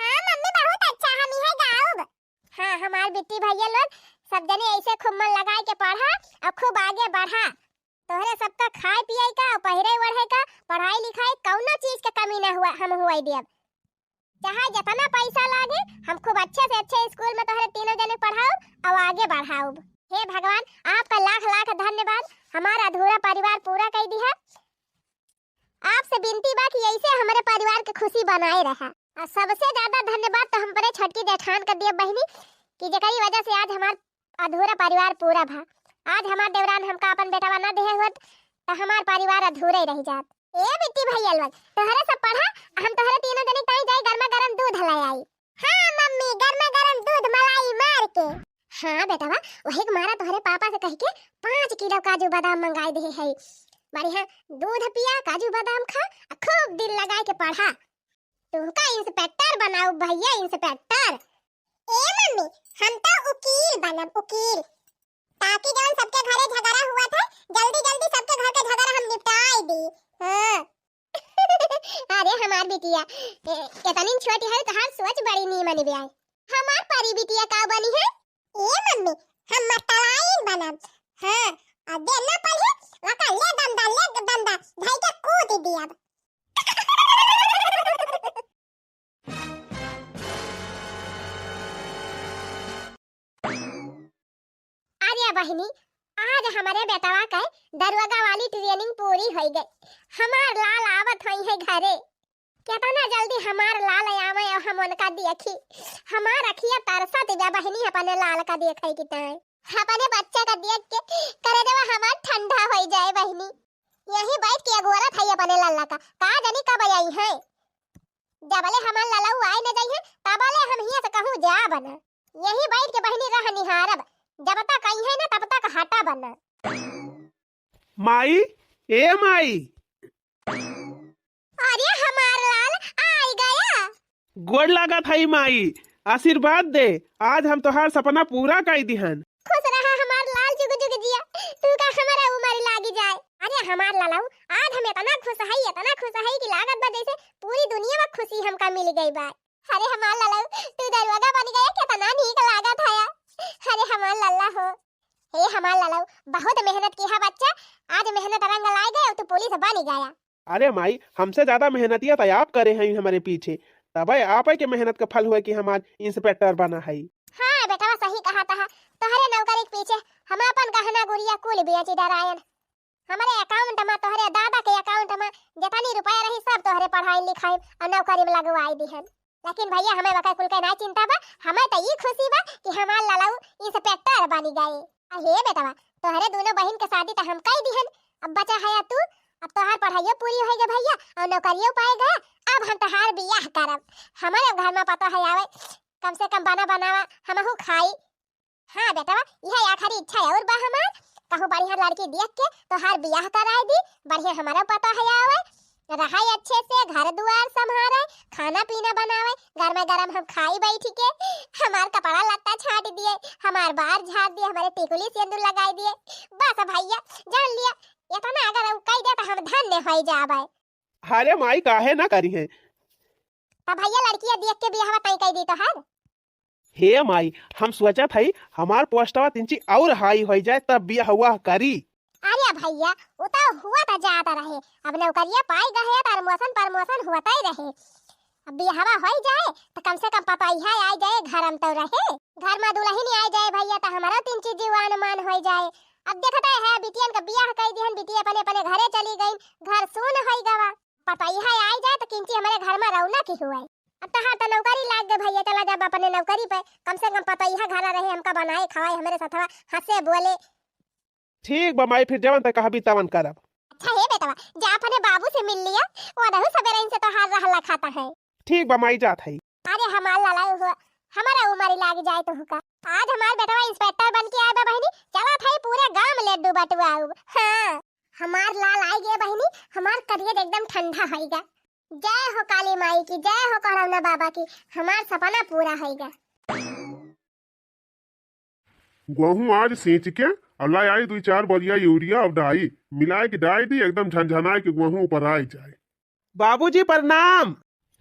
हाँ मम्मी, बहुत अच्छा, हम इहे गाउब। हाँ, हमार बिट्टी भैया लोग, सब जने ऐसे खूब मन लगाए के पढ़ा और खूब आगे बढ़ा। तोहरे सबका खाए पिए का, पहिरे ओढ़े का, पढ़ाई लिखाई, कौनो चीज के कमी ना हुआ, हम हुआ देब। चाहे जितना पैसा लागे, हम खूब अच्छे से अच्छे स्कूल में तोहरे तीनों जने पढ़ाउब और आगे बढ़ाउब। हे भगवान, आपका लाख लाख धन्यवाद, हमारा अधूरा परिवार पूरा कर दिया। आपसे विनती बा कि ऐसे हमारे परिवार के खुशी बनाए रहा। और सबसे ज्यादा धन्यवाद तो हम अपने छोटकी जेठान का दिया बहिनी, कि जेकरी वजह से आज हमार अधूरा परिवार पूरा भा। आज हमार देवरान हमका अपन बेटवा ना देहे होत, तो हमार परिवार अधूरे ही रह जात। ए बिट्टी भैया लोग, तोहरे सब पढ़ा, हम तोहरे तीनों जने ताई जाई गर्मा गर्म दूध ले आई। हाँ मम्मी, गर्मा गर्म दूध मलाई मार के। हाँ बेटवा, वही के मारा तोहरे पापा से कह के पाँच किलो काजू बादाम मंगाई दे है। बढ़िया दूध पिया, काजू बादाम खा, आ खूब दिल लगाए के पढ़ा। तुमका इंस्पेक्टर बनाउब भैया, इंस्पेक्टर। ए मम्मी, हम तो उकील बनब, उकील। ताकि जौन सबके घरे झगड़ा हुआ था, जल्दी जल्दी सबके घर के झगड़ा हम निपटाई दी। हाँ। अरे हमार बिटिया, ए, इतनी छोटी है, तोहार सोच बड़ी नीमन बा। हमार परी बिटिया का बनी है? ए मम्मी, हम मटलाइन बनब। हाँ, और देर ना पड़ी, वका ले डंडा, ले डंडा, धई के कूद दियब। अरे अब बहिनी, आज हमरे बेटवा के दरोगा वाली training पूरी होइ गई। हमार लाल आवत होइहैं घरे। केतना जल्दी हमार लाल आवे अउर हम उनका देखी। हमार अखिया तरसत बा बहिनी, अपने लाल का देखै की ताईं। अपने बच्चा का देख के करेजवा हमार ठंडा होइ जाए बहिनी। यहीं बैठ के अगोरत है अपने लल्ला का, का जानी कब अइहैं। जबले हमार ललऊ आइ न जइहैं, तबले हम हियाँ से कहूँ जाब न। यहीं बैठ के बहिनी राह निहारब, जब तक अइहैं न तब तक हटब न। माई, ए माई। अरे हमार लाल आइ गया। गोड़ लागत हई माई, आशीर्वाद दे, आज हम तोहार सपना पूरा कइ दिहन। खुश रहा हमार लाल, जुग जुग जिया, तू का हमारा उमर लागि जाए। अरे हमार ललऊ, आज हम एतना खुश हई, एतना खुश हई कि लागत बा जैसे पूरी दुनिया में खुशी हमका मिलि गई बा। अरे हमार ललऊ, तू दरोगा बनि गया, केतना नीक लागत हया। अरे हमार लल्ला हो। हे हमार ललऊ, बहुत मेहनत किहा बच्चा, आज मेहनत रंग लाइ गए, तू पुलिस बनि गया। अरे माई, हमसे ज्यादा मेहनतिया त आप करे हई हमरे पीछे, तबै आपै के मेहनत के फल हुए कि हमार इंस्पेक्टर बना हई। हाँ बेटवा, सही कहत हा, तोहरे नौकरी के पीछे हम आपन गहना गुरिया कुल बेचि डरायन। हमरे account मा, तोहरे दादा के account मा जेतनी रुपया रही, सब तोहरे पढ़ाई लिखाई अउर नौकरी में लगवाइ दिहन। लेकिन भइया, हमें वकै कुल के नाहीं चिंता बा, हमें त ई खुशी बा कि हमार ललऊ इंस्पेक्टर बनि गए। आ हे बेटवा, तोहरे दुनो बहिन के शादी त हम कइ दिहन, अब बचा हया तू, अब तोहार पढ़ाइयो पूरी होइ गए भइया अउर नौकरियो पाइ गया, अब हम तोहार बियाह करब। हमरे घर मा पतोहै आवै, कम से कम बना बनावा हमहू खाई। हाँ बेटवा, इहै आखिरी इच्छा अउर बा हमार, कहूँ बढ़िया लड़की देख के तोहार बियाह कराइ दी, बढ़िया हमरो पतोहै आवै, रहै अच्छे से, घर दुआर सम्हारै, खाना पीना बनावै, गरमा गरम हम खाई बैठि के, हमार कपड़ा लत्ता छाँटि दिए, हमार बार झार दिए, हमरे टिकुली सेंदूर लगाइ दिए। बस भइया, जान लिया, एतना अगर ऊ कइ दे त हम धन्य होइ जाबै। अरे माई, काहे ना करिहैं। त भइया, लड़किया देख के बियाहवा तय कइ दी तोहार। हे माई, हम सोचत हई हमार पोस्टवा तिनची अउर high होइ जाए तब बियाहवा करी। अरे भइया, उ त हुआ त जात रहे, अब नौकरिया पाइ गए त promotion promotion होतै रहे। अब बियाहवा होइ जाए त कम से कम पतोहिया आइ जाए, घर मा त रहे, घर मा दुलहिन आइ जाए भइया, त हमरो तिनची जीवान मान होइ जाए। अब देखत है बिटियन का बियाह कइ दिहन, बिटिया अपने अपने घरे चली गइन, घर सून होइ गवा। पतोहिया आइ जाए त किंची हमरे घर मा रौनक हुए। अब तहार त नौकरी लागि गए भइया, चला जाब अपने नौकरी पे, कम से कम पतोहिया घरा रहे, हमका बनाए खवाए, हमरे सथवा हँसे बोले। ठीक बा माई, फिर जवन तै कहबी तवन करब। अच्छा हे बेटवा, जा अपने बाबू से मिल लिया, वो रहू सबेरे इनसे तोहार रहला खाता है। ठीक बा माई, जात हई। अरे हमार ललऊ हो, हमारा उमर लागि जाए तोहका। आज हमार बेटवा इंस्पेक्टर बन के आए बा बहिनी, चला थाई पूरे गांव में लड्डू बटुआउब। हाँ, हमार लाल आइ गए बहिनी, हमार करेज एकदम ठंडा होइगा। जय हो काली माई की, जय हो करौना बाबा की, हमार सपना पूरा होइगा। गेहूं आज सींच के अउर लाइ आई दुइ चार बोरिया यूरिया अउर डाई, मिलाइ के डाइ दी, एकदम झनझनाइ के गेहूं ऊपर आइ जाए। बाबूजी प्रणाम।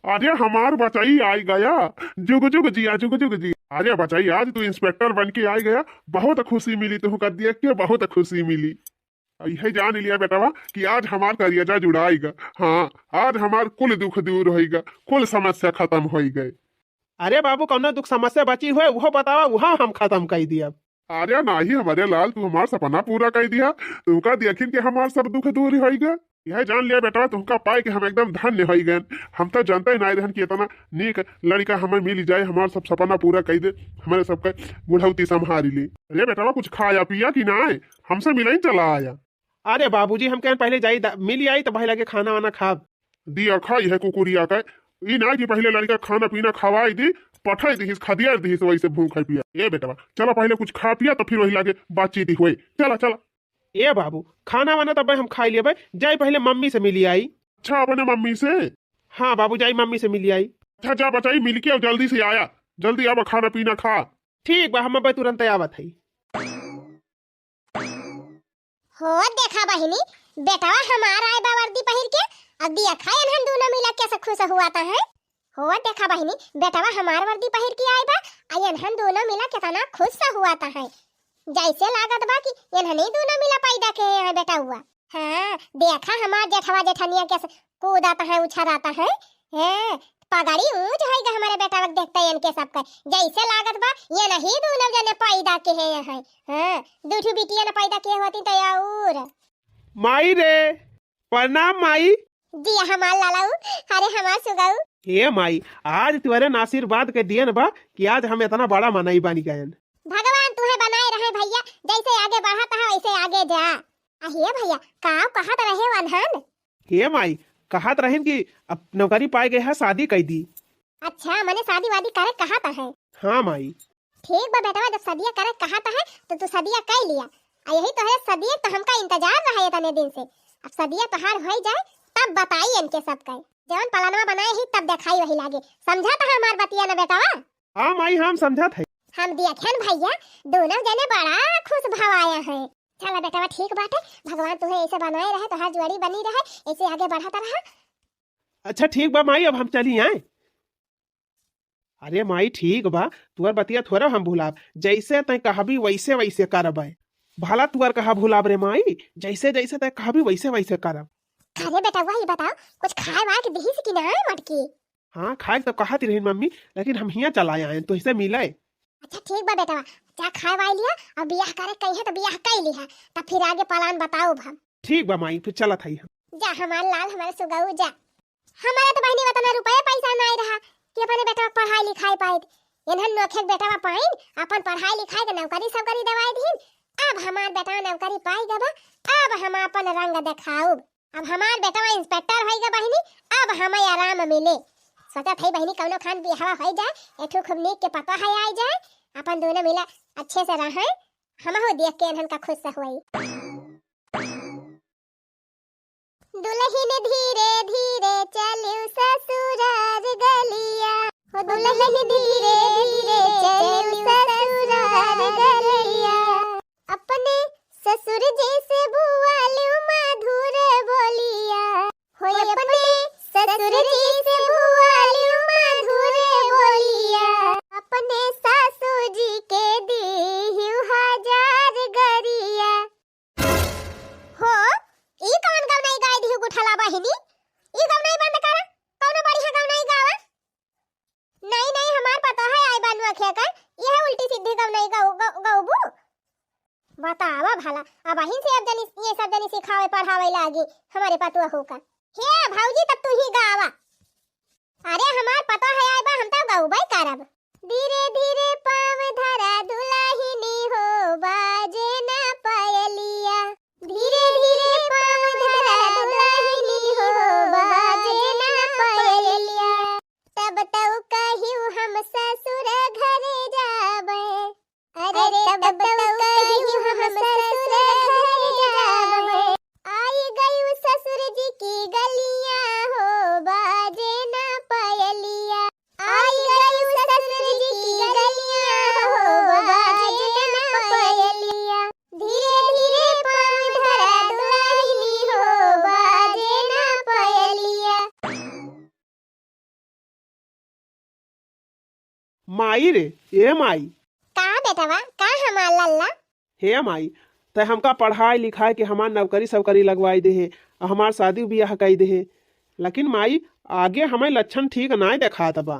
अरे हमार बचाई आइ गया, जुग जुग जिया, जुग जुग जिया। अरे बचाई, आज तू इंस्पेक्टर बन के आइ गया, बहुत खुशी मिली तुहका देख के, बहुत खुशी मिली। इहै जान लिया बेटवा कि आज हमार करेजा जुड़ाइगा। हाँ, आज हमार कुल दुख दूर होइगा, कुल समस्या खतम होइगा। अरे बाबू, कौनो दुख समस्या बची हुए, उहो बतावा, उहो हम खतम कइ दियब। अरे नाहीं हमरे लाल, तू हमार सपना पूरा कइ दिया, तुहका देखिन के हमार सब दुख दूर होइगा। इहै जान लिया बेटवा, तुहका पाइ के हम एकदम धन्य होइ गएन। हम त जनतै नाहीं रहन कि एतना नीक लड़िका हमें मिलि जाए, हमार सब सपना पूरा कइ दे, हमरे सबके बुढ़ौती सम्हारि ले। अरे बेटवा, कुछ खाया पिया कि नाहीं? हमसे मिलइन चला आया। अरे बाबूजी, हम कहन पहिले जाई दा-, मिलि आई त भाई लगे खाना वाना खाब। दिया खाई है कुकुरिया का, ई नाहीं कि पहिले लड़िका खाना पीना खवाइ दी, पठाइ दिहिस, खदियार दिहिस, वैसे भूख है पिया। ए बेटवा, चला पहिले कुछ खा पिया, त फिर वही लगे बातचीत हुए। चला, चला। ए बाबू, खाना वाना तब हम खाइ लेबै, जाई पहिले मम्मी से मिलि आई। अच्छा, अपने मम्मी से? हाँ बाबू, जाई मम्मी से मिलि आई। अच्छा, जा बचाई, मिलि के अउर जल्दी से आया, जल्दी आवा, खाना पीना खा। ठीक बा, हम अबै तुरंत आवत हई। हो देखा बहिनी, बेटवा हमार आए बा वर्दी पहिर के, अउर देखा एनहन दूनो मिला कैसे खुश हुआ त है। हो देखा बहिनी, बेटवा हमार वर्दी पहिर के आए बा, अउर एनहन दूनो मिला केतना खुश हुआ त है। जैसे लागत बा कि एनहनी दूनो मिला पैदा के हैं बेटवा। हाँ, देखा हमार जेठवा जेठनिया कैसे कूदत है, उछरत है। हैं, पगड़ी ऊंच होइगा हमरे बेटवा के देखते इनके सबके। जैसे लागत बा ये नहीं दूनो जने पैदा के है, है। हाँ, दू ठो बिटिया न पैदा के होती तो और। माई रे, प्रणाम माई। जी हमार लालाऊ, अरे हमार सुगाऊ। हे माई, आज तोरे आशीर्वाद के दियन बा कि आज हम इतना बड़ा मनई बनी गयन। भगवान तुहे बनाए रहे भैया, जैसे आगे बढ़त है वैसे आगे जा। आ हे भैया, का कहत रहे वनहन? हे माई, कहत रहिन कि अब नौकरी पाए गए है, शादी कई दी। अच्छा, मने शादी वादी करे कहत है? हाँ माई। ठीक बा बेटवा, जब सदिया करे कहत है तो तू सदिया कई लिया। आ यही तोहरे सदिया तो हमका इंतजार रहा है इतने दिन से। अब सदिया तोहार होई जाए तब बताई इनके सबके। जवन पलानवा बनाए ही तब देखाई वही लागे। समझत है हमार बतिया न बेटवा? हाँ माई, हम समझत है। हम दिया खेन भैया, दोनों जने बड़ा खुश भवाया है। चला बेटवा, ठीक बाटे, भगवान तुहे ऐसे बनाए रहे, तोहार जोड़ी बनी रहे, ऐसे आगे बढ़त रहा। अच्छा ठीक बा माई, अब हम चली आए। अरे माई ठीक बा, तुअर बतिया थोड़ा हम भुलाब, जैसे तै कहबी वैसे वैसे करबै। भला तुअर कहा भुलाब रे माई, जैसे जैसे तै कहबी वैसे वैसे करब। अरे बेटा, वही बताओ, कुछ खाए वाए के दिहिस कि ना मटकी? हाँ, खाए तो कहत रही मम्मी, लेकिन हम हियाँ चला आए तो इसे मिले। अच्छा ठीक बा बेटवा, जा खाए वाए लिया और बियाह करे कही है तो बियाह कर लिहा, तब फिर आगे प्लान बताओ हम। ठीक बा माई, फिर चलत हई हम। जा हमार लाल, हमारे सुगऊ जा। हमारे तो बहिनी उतना रुपये पैसा नाई रहा कि अपने बेटवा के पढ़ाई लिखाई पाइत। इन्हन नोखे के बेटवा पाइन, अपन पढ़ाई लिखाई के नौकरी सबकरी दवाई दीन। अब हमार बेटवा नौकरी पाई गबा, अब हम अपन रंग देखाउब। अब हमार बेटवा इंस्पेक्टर होई गा बहिनी, अब हमें आराम मिले। सोचत हई बहिनी कौनो खान बियाहवा होई जाए, एठू खूब नीक के पतोह है आई जाए, अपन दोनों मिला अच्छे से रहें, हमहू देख के इन्हन का खुश होई। दुलहिन धीरे धीरे चलिउ ससुरार गलिया, हो दुलहिन धीरे धीरे चलिउ ससुरार गलिया। अपने ससुर जी से बुआलिउ मधुर बोलिया, हो अपने ससुर जी से बुआलिउ मधुर बोलिया। अपने सासू जी के दीहिउ हजार गरिया। हो, ई कवन गवनई गाय दिहु गुठला बहिनी? ई गवनई बंद करा, कौनो बढ़िया गवनई गावा। नहीं, नहीं, हमार पतोह है आई बानू अखिया कर, यह उल्टी सीधी गवनई गौ-, गौ-, गौबू। बतावा भला, अब अहिन से अब जनी, ये सब जनी सिखावे पढ़ावे लागी हमारे पतोह का। हे भौजी, तब तू ही गावा। अरे हमार पतोह है आई बा, हम तो गौबई करब। धीरे धीरे पाँव धरा दुलहिनी हो, बाजे ना पायलिया। धीरे धीरे पाँव धरा दुलहिनी हो, बाजे ना पायलिया। तब तउ कहिउ हम ससुर घरे जाबे। अरे तब तउ कहिउ हम ससुर घरे जाबे। आई गइउ ससुर जी की गलिया हो, बाजे ना पायलिया। आई गइउ ससुर जी की गलिया हो, बाजे ना पायलिया। धीरे धीरे पाँव धरा दुलहिनी हो, बाजे ना पायलिया। माई रे, ए माई। का बेटवा, का हमार लल्ला? हे माई, तै हमका पढ़ाई लिखाई के हमार नौकरी सौकरी लगवाई दे हे, आ हमार शादी बियाह कई दे हे, लेकिन माई, आगे हमें लक्षण ठीक नाय देखात बा।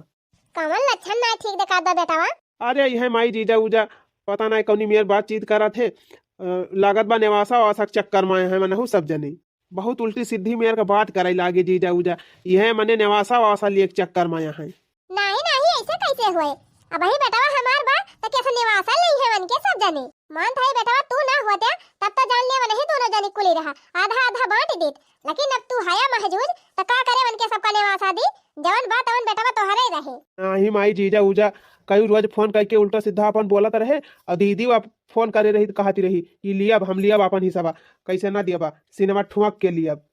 कवन लक्षण नाय ठीक देखात बा बेटवा? अरे यह माई, जीजा उजा पता नाय कौनी मेर बातचीत करत हे, अ, लागत बा नेवासा वासा के चक्कर में आए हैं मनहू सब जने। बहुत उल्टी सीधी मेर का बात करे लागे जीजा उजा, यह मने नेवासा वासा लिए के चक्कर में आए हैं। नाही, नाही, ऐसे कैसे हुए? अबही बेटवा हमार बा, त कैसे निवासा ले है वन के सब जने? मान था बेटवा तू ना होते, तब तो जान ले वनही दोनों जने कुली रहा, आधा आधा बांट देत। लेकिन अब तू हया महजूज, त का करे वन के सबका निवासा दी? जवन बा तवन बेटवा तोहरे रहे। नाही माई, जीजा उजा कई रोज फोन करके उल्टा सीधा अपन बोलत रहे, और दीदी वा फोन करे रही त कहती रही कि लियब, हम लियब अपन हिस्सा, कैसे ना दियबा, सिनेमा ठुमक के लियब।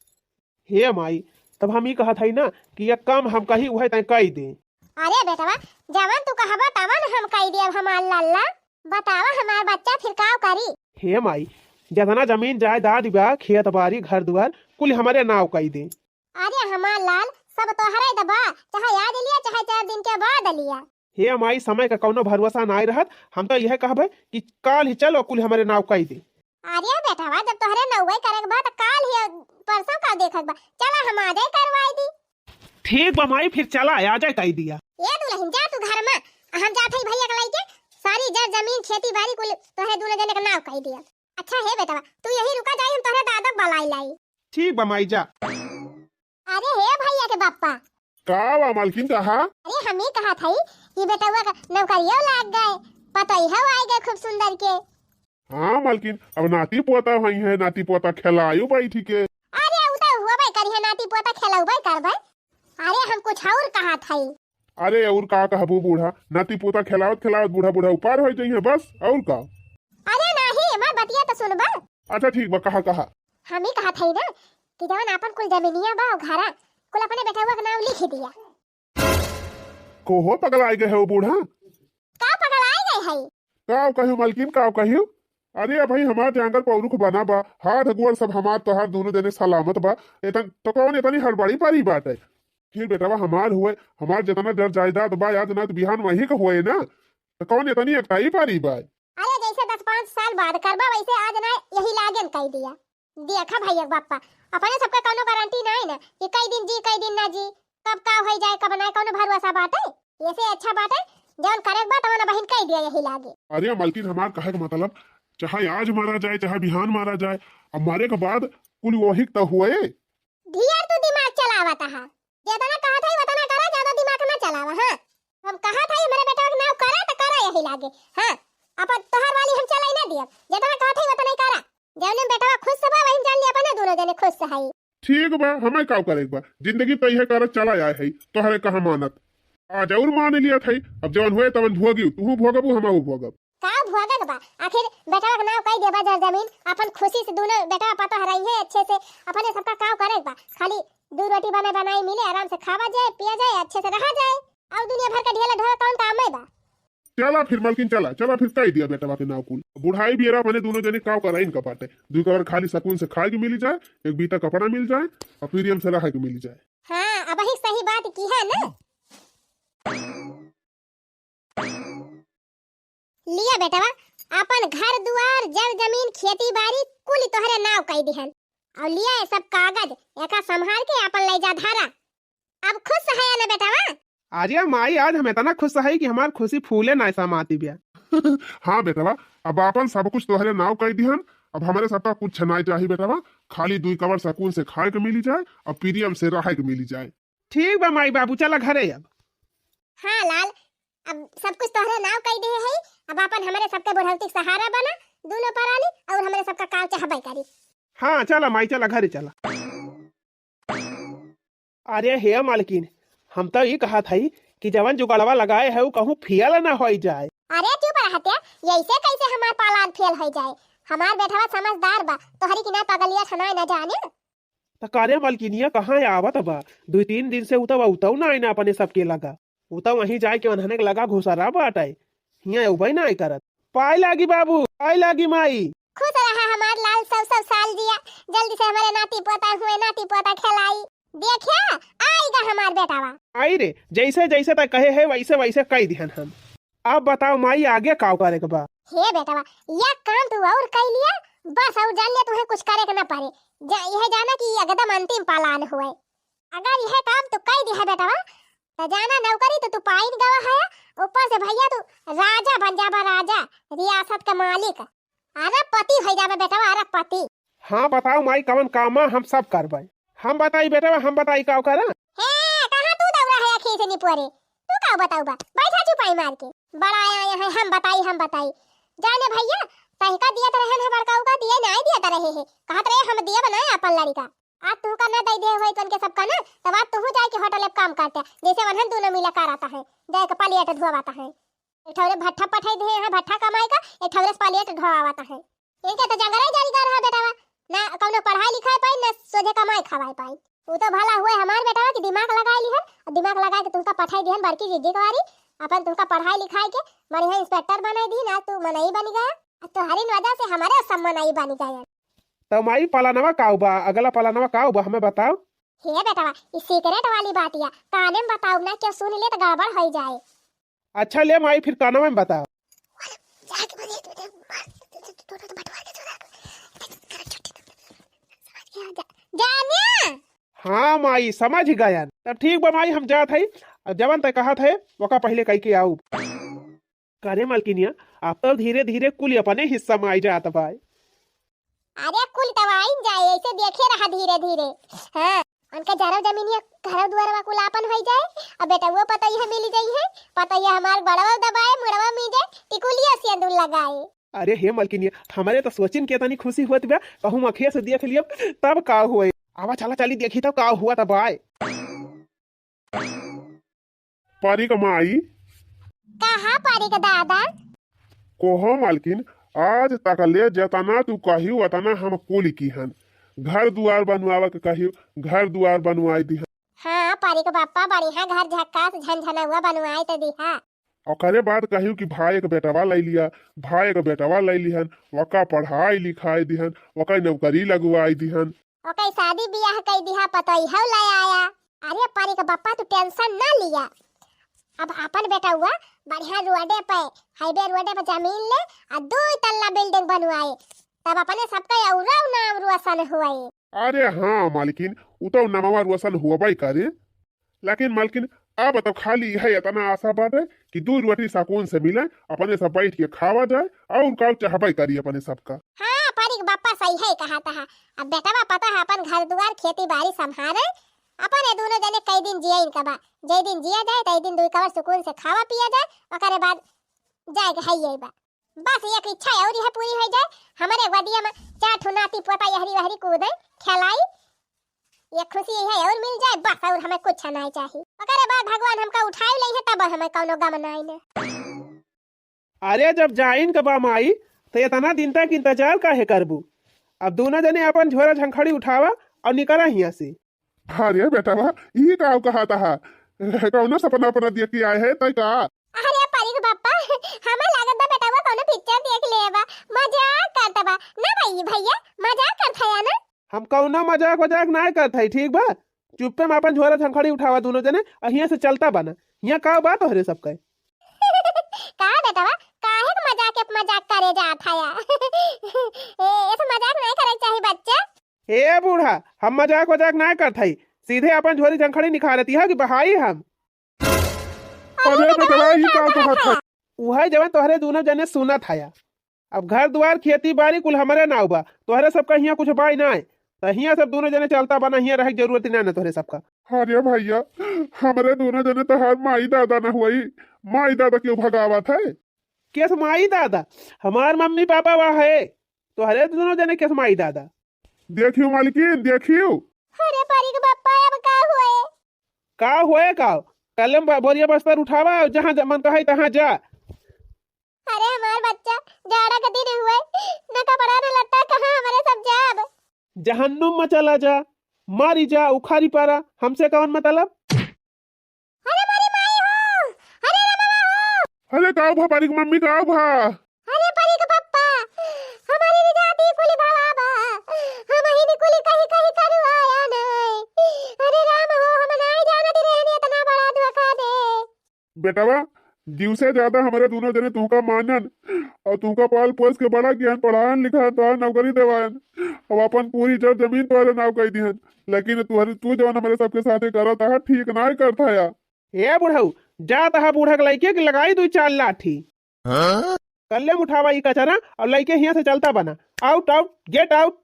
हे माई, तब हम ई कहत हई ना कि ये काम हम कही उहे तय कई दे। अरे बेटवा, जवन तू कहबा तवन हम कई देब हमार लल्ला। बतावा हमार बच्चा फिर का करी? हे माई, जितना जमीन जायदाद बा, खेत बारी, घर दुआर, कुल हमरे नाव कई दे। अरे हमार लाल, सब तोहरे त बा, चाहे आज लिया, चाहे चार दिन के बाद लिया। हे माई, समय का कौनो भरोसा नाय रहत, हम तो यह कहबे कि काल ही चलो, कुल हमरे नाव कई दे। अरे बेटवा, जब तोहरे नौवे करे के बा, त काल ही परसों का देखे के बा, चला हम आजे करवाई दी। ठीक बा माई, फिर चला, आ जाए कई दिया। ए दुलहिन, जा तू घर मा, हम जात हई भइया के लइके, सारी जर जमीन खेती बारी कुल तोहरे दुनो जने के नाव कई दिया। अच्छा हे बेटवा, तू यही रुका जाई, हम तोहरे दादा के बलाई लाई। ठीक बा माई, जा। अरे हे भइया के बप्पा। का बा मलकिन, कहा? अरे हम ही कहत हई कि बेटवा का नौकरियो लाग गए, पतोहियो आइ गए खूब सुंदर के। हाँ मलकिन, अब नाती पोता होइहैं, नाती पोता खेलायु बैठी के। अरे उ तो हुआ भाई करिहैं, नाती पोता खेलउ भाई कर भाई। अरे हम कुछ और कहत हई। अरे और का कहबू बूढ़ा, नाती पोता खेलावत खेलावत बूढ़ा बूढ़ा उपार होइ जइहैं बस, और का? अरे नाही, हमार बतिया तो सुनबा। अच्छा ठीक बा, कहा कहा। हम ही कहत हई ना कि जवन आपन कुल जमीनिया बा, घरा कुल अपने बेटवा के नाव लिख दिया। कोहो पगलाइ गए हो बूढ़ा? का पगलाइ गए हई? का कहियो मलकिन, का कहियो? अरे अब भाई हमार जांगर पौरुख बना बा, हाथ गोड़ सब हमार तोहार दुनो जने सलामत बा, एतन तो कौन एतनी हड़बड़ी परी बाटे? फिर बेटवा हमार हुए, हमार जितना जर जायदाद बा, आज ना तो बिहान वही का हुए ना, तो कौन एतनी एकताई परी बा? अरे जैसे दस पाँच साल बाद करबा वैसे आज ना यही लागेन कई दिया। देखा भइया के बप्पा, अपने सबका कौनो गारंटी नाई ना कि कई दिन जी, कई दिन ना जी, कब का होइ जाए, कब ना, कौनो भरोसा बाटे। ऐसे अच्छा बाटे, जौन करे के बा, तवन बहिन कई दिया यही लागे। अरे मलकिन, हमार कहे के मतलब, चाहे आज मारा जाए, चाहे बिहान मारा जाए, अब मारे के बाद कुल वही तो हुए। ढेर तू दिमाग चलावत हा, जेतना कहत हई वतना करा, ज्यादा दिमाग ना चलावा। हाँ, हम कहत हई हमरे बेटवा के नाव करा त करा यही लागे। हाँ, अब तोहार वाली हम चलाई ना दियब, जेतना कहत हई वतना ही करा। जौने में बेटवा खुश बा, वही में जान लिया अपने दुनो जने खुश हई। ठीक बा, हमें का करे के बा, जिंदगी तो इहे करत चला आए हई, तोहरे कहा मानत। आज और मान लियत हई, अब जवन हुए तवन भोगी, तूहू भोगबू, हमहू भोगब। का भोगे के बा? आखिर बेटवा के नाव कई देबा जर जमीन, अपन खुशी से दुनो बेटवा पतोह रही है अच्छे से, अपने सबका का करे के बा, खाली दू रोटी बने बनाई मिले, आराम से खावा जाए, पिया जाए, अच्छे से रहा जाए, और दुनिया भर का ढेला ढोला कौन काम में बा? चला फिर मलकिन, चला, चला फिर कई दिया बेटवा के नाव कुल। बुढ़ाई बियरा अपने दुनो जने काव कराइन का बाटे। दुई कवर खाली सकून से खाए के मिली जाए, एक बीता कपड़ा मिल जाए, और पीरियम से रहे के मिली जाए। हाँ, अब ही सही बात की है ना। लिया बेटवा, अपन घर दुआर, जर जमीन, खेती बारी कुल तोहरे नाव कई दिहन। और लिया ये सब कागज, एका संभाल के अपन ले जा धारा। अब खुश है ना बेटवा? अरे माई, आज हम इतना खुश है कि हमार खुशी फूले ना समाती बिया। हाँ बेटवा, अब आपन सब कुछ तोहरे नाव कई दिहन, अब हमरे सबका कुछ ना चाही बेटवा, खाली दुई कवर सकून से खाए के मिली जाए और पीरियम से रहे के मिली जाए। ठीक बा माई बाबू, चला घरे अब। हाँ लाल, अब सब कुछ तोहरे नाव कई दिहे है, अब आपन हमरे सबके बुढ़ौती के सहारा बना, दुनो परानी, और हमरे सबका काव चाहबे करी। हाँ चला माई, चला घरे चला। अरे हे मालकिन, हम तो ई कहत हई कि जवन जुगाड़वा लगाए है, उ कहूँ फेल ना होई जाए। अरे चुप रह हत्या, ऐसे कैसे हमार पालान फेल होई जाए? हमार बेटवा समझदार बा, तोहरी की ना पगलिया ठनाए ना जाने। त का रे मलकिनिया कहाँ आवत बा? दुई तीन दिन से उ तो उतऊ ना आईना अपने सबके लगा। उ तो वहीं जाए के उन्हने के लगा घुसरा बाटे। हियाँ उबई ना आई करत। पाए लागी बाबू, पाए लागी माई। खुश रहा हमार लाल, सौ सौ साल जिया। जल्दी से हमारे नाती पोता हुए, नाती पोता खेलाई। देखिया, आईगा हमार बेटावा। आई रे, जैसे जैसे तै कहे है वैसे वैसे कई दिहन हम। अब बताओ माई, आगे काव करे के बा? हे बेटावा, या काम तू और कई लिया, बस और जान लिया तुम्हें कुछ करे के ना पड़े। जा, यह जाना कि एकदम अंतिम पालान हुए। अगर यह काम तू कई दिया बेटावा, तो जाना नौकरी तो तू पाइन गवा है, ऊपर से भैया तू राजा बन जाबा, राजा, रियासत का मालिक। अरबपति होइ जाबे बेटवा, अरबपति। हाँ, बताओ माई, कवन काम है, हम सब करबै। हम बताई बेटवा, हम बताई का करा? हे, कहाँ तू दौड़ा है अखी से निपोरे? तू का बताऊ बा? बैठा चुपाई मार के। बड़ा आया है, हम बताई, हम बताई। जाने भैया, तहिका दियत रहे हैं बड़काऊ का, दिए नाई दियत रहे हैं। कहत रहे, "हम दियब नाई अपन लड़िका।" आज तुहका न दई दे होई तन के सबका न, तब आज तुहू जाए के होटल में काम करते, जैसे वनहन दोनों मिला कराता है, जाए के प्लेट धोवाता है। एक ठौरे भट्ठा पठाई दे हैं, भट्ठा कमाई का, एक ठौरे प्लेट धोवाता है। इनके तो जंगल ही जारी कर रहा बेटावा, ना कौनो पढ़ाई लिखाई पाई, ना सोझे कमाई खवाई पाई। वो तो भला हुए हमार बेटावा कि दिमाग लगाई लिहन, और दिमाग लगा के तुमका पठाई दिहन बड़की जिज्जी के वारी, अपन तुमका पढ़ाई लिखाई के बढ़िया इंस्पेक्टर बनाई दिहन, आज तू मनई बन गया। अब तोहरी वजह से हमारे सब मनई बन गए। तो माई, पलानवा काऊ बा, अगला पलानवा काऊ बा, हमें बताओ। हे बेटवा, ई सीक्रेट वाली बात या, काने में बताओ ना, क्यों सुन ले तो गड़बड़ हो जाए। अच्छा ले माई, फिर कानवा में बताओ। जानिया, हाँ माई, समझ गयन। तब ठीक बा माई, हम जात हई। अब जवन तय कहत है, ओका पहिले कई के आऊ। करे मलकिनिया, अब तो धीरे धीरे कुल अपने हिस्सा में आई जात बा। अरे कुल तो आइन जाए, ऐसे देखे रहा धीरे धीरे। हाँ, उनका जरा जमीनिया घर दुआरवा कुल आपन होई जाए, अब बेटउआ पतोहिया मिली जाई है, पतोहिया हमार बड़वा दबाए, मुड़वा मीजे, टिकुलिया सिंदूर लगाए। अरे हे मलकिनिया, हमरे तो सोचिन के तनी खुशी होत बा, कहूँ अखिया से देख लियब, तब का होए। आवा चला चली देखी तो का हुआ तब आए। परी क माई। कहा परी क दादा? कोहो मालकिन, आज तक ले जतना तू कहियो, ओतना हम कुल किहन। घर दुआर बनवावे के कहियो, घर दुआर बनवाई दिहन। हाँ, परी क बापा, बढ़िया घर झक्कास झनझनउआ बनवाई त दिहा। ओकरे बाद कहियो कि भाई क बेटवा लइ लिया, भाई क बेटवा लइ लिहन, ओका पढ़ाई लिखाई दिहन, ओका नौकरी लगवाई दिहन। ओकर शादी बियाह कई दिहा, पतोहियो ले आया। अरे परी क बप्पा, तू tension ना लिया। अब अपन बेटउआ बढ़िया रोडे पे, highway रोडे पे जमीन ले आ दो तल्ला building बनवाए, तब अपने सबका औरउ नाम रोशन होए। अरे हाँ मालकिन, उ तो नमवा रोशन होबे करे। लेकिन मालकिन, अब तो खाली है इतना आशा बाटे कि दू रोटी सुकून से मिले, अपने सब बैठ के खावा जाए, और का चाहबे करी अपने सबका। हाँ, परी क बप्पा सही है कहा तहा। अब बेटवा पता है अपन घर दुआर खेती बाड़ी संभारे, अपन ये दोनों जने कई दिन जिया इनका बा, जे दिन जिया जाए, तई दिन दुई कवर सुकून से खावा पिया जाए, ओकरे बाद जाए के है ये बा। बस एक इच्छा और यह पूरी हो जाए, हमरे गोदिया में चार ठो नाती पोता यहरी वहरी कूदे, खेलाई, ये खुशी यही और मिल जाए, बस और हमें कुछ नहीं चाहिए। ओकरे बाद भगवान हमका उठाए ले है, तब हमें कौनो गम नहीं ने। अरे जब जाइन के बा माई, तो इतना दिन तक इंतजार काहे करबू? अब दोनों जने अपन झोरा झंखड़ी उठावा और निकला हियां से। अरे बेटवा, ई का कहा तहा? कौनो सपना अपना देख के आए है तय का? अरे परी क बप्पा, हमें लागत बा बेटवा कौनो picture देख ले बा, मजाक करत बा ना भाई, भैया मजाक करत है ना? हम कौनो मजाक वजाक नाय करत हई, ठीक बा? चुप्पे में अपन झोरा झंखड़ी उठावा दोनों जने, आ हियां से चलता बना। हियां का बा तोहरे सबके? का बेटवा, काहे क मजाक के मजाक करे जात हया? ए, ऐसे मजाक नहीं करे के चाही बच्चा। ए बूढ़ा, हम मजाक वजाक नाय करत हई, सीधे अपन झोरी झंखड़ी निखारती है कि बहाई हम। अरे अरे बेटवा, ई का कहत है? उहे जवन तोहरे दोनों जने सुनत हया। अब घर दुआर खेती बाड़ी कुल हमरे नाव बा, तोहरे सबका हियां कुछ बाई नाय। त हियां सब दोनों जने चलता बना, हियां रहे के जरूरत ही नाय ना तोहरे सबका। अरे भैया, हमरे दोनों जने तोहार माई दादा ना हुई, माई दादा क्यों भगावत है? केस माई दादा? हमार मम्मी पापा वह है, तोहरे दोनों जने केस माई दादा? देखियो मालकिन, देखियो। अरे परी क बप्पा, अब का हुए? का हुए का? कलम ब-, बोरिया बस्तर उठावा और जहाँ ज-, मन कहे तहाँ जा। अरे हमार बच्चा, जाड़ा के दिन हुए, न कपड़ा न लत्ता, कहाँ हमरे सब जाब? जहन्नुम में चला जा, मारी जा, उखारी पारा, हमसे कौन मतलब? अरे मोरी माई हो, अरे रे बाबा हो। अरे का भा परी क मम्मी, का भा? अरे परी क पप्पा, हमारी भी जाति कुली भवा बा, हम ही कुली कहीं कहीं करू आया नहीं। अरे राम हो, हम नहीं जानत रहनी इतना बड़ा धोखा दे। बेटवा, जीव से ज्यादा हमरे दोनों जने तुहका मानन और तुहका पाल पोस के बड़ा किहन, पढ़ायन लिखायन, तोहार नौकरी देवायन, अब अपन पूरी जर जमीन तोहरे नाव कई दिहन, लेकिन तुहरे, तू जवन हमरे सबके साथे करत है, ठीक नाय करत है। ए बुढ़ऊ, जा तहा बूढ़ा के लइके के लगाई दुई चार लाठी। हाँ? कल्ले उठावा ई कचरा और लइके हियां से चलता बना। Out, out, get out।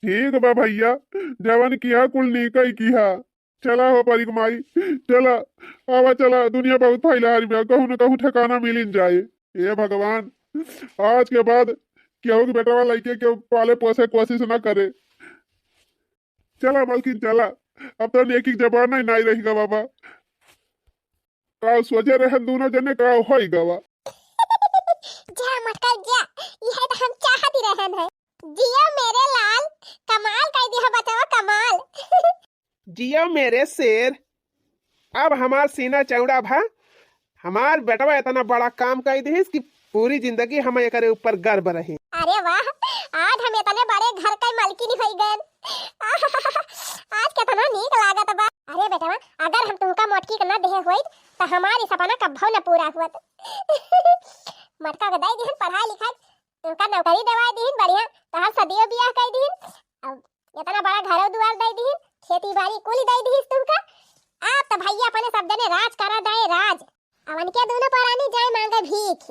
ठीक बा भैया, जवन किहा कुल नीक ही किहा। चला हो परी क माई, चला, आवा चला, दुनिया बहुत फैला हरी बा, कहूँ न कहूँ ठिकाना मिलिन जाए। हे भगवान, आज के बाद केहू के बेटवा लइके केहू पाले पोसे कोशिश ना करे। चला मालकिन चला, अब तो नेकी के जमाना ही नाई रही गा बाबा। का सोचे रहन दोनों जने, का होई गवा। जा मटका जा, यह तो हम चाहत ही रहन है। जियो मेरे लाल, कमाल कर दिया बचवा, कमाल। जियो मेरे शेर, अब हमार सीना चौड़ा भा, हमार बेटवा इतना बड़ा काम कर दिहिस कि पूरी जिंदगी हमें एकरे ऊपर गर्व रही। अरे वाह, आज हम इतने बड़े घर के मालकिन हो गए। आज कितना नीक लागत बा। अरे बेटवा, अगर हम तुमका मोटकी के न देहे होइत, त हमारी सपना कब्बो न पूरा हुअत। मटका के दई दिहन पढ़ाई लिखाई, तुमका नौकरी देवाई दिहन बढ़िया, तहार सदियो बियाह कर दिहन, अब इतना बड़ा घरो दुआर दई दिहन, खेती बारी कुल दे दीस तुमका। आप तो भैया अपने सब जने राज करा दे, राज। अब इनके दोनों परानी जाए मांगे भीख।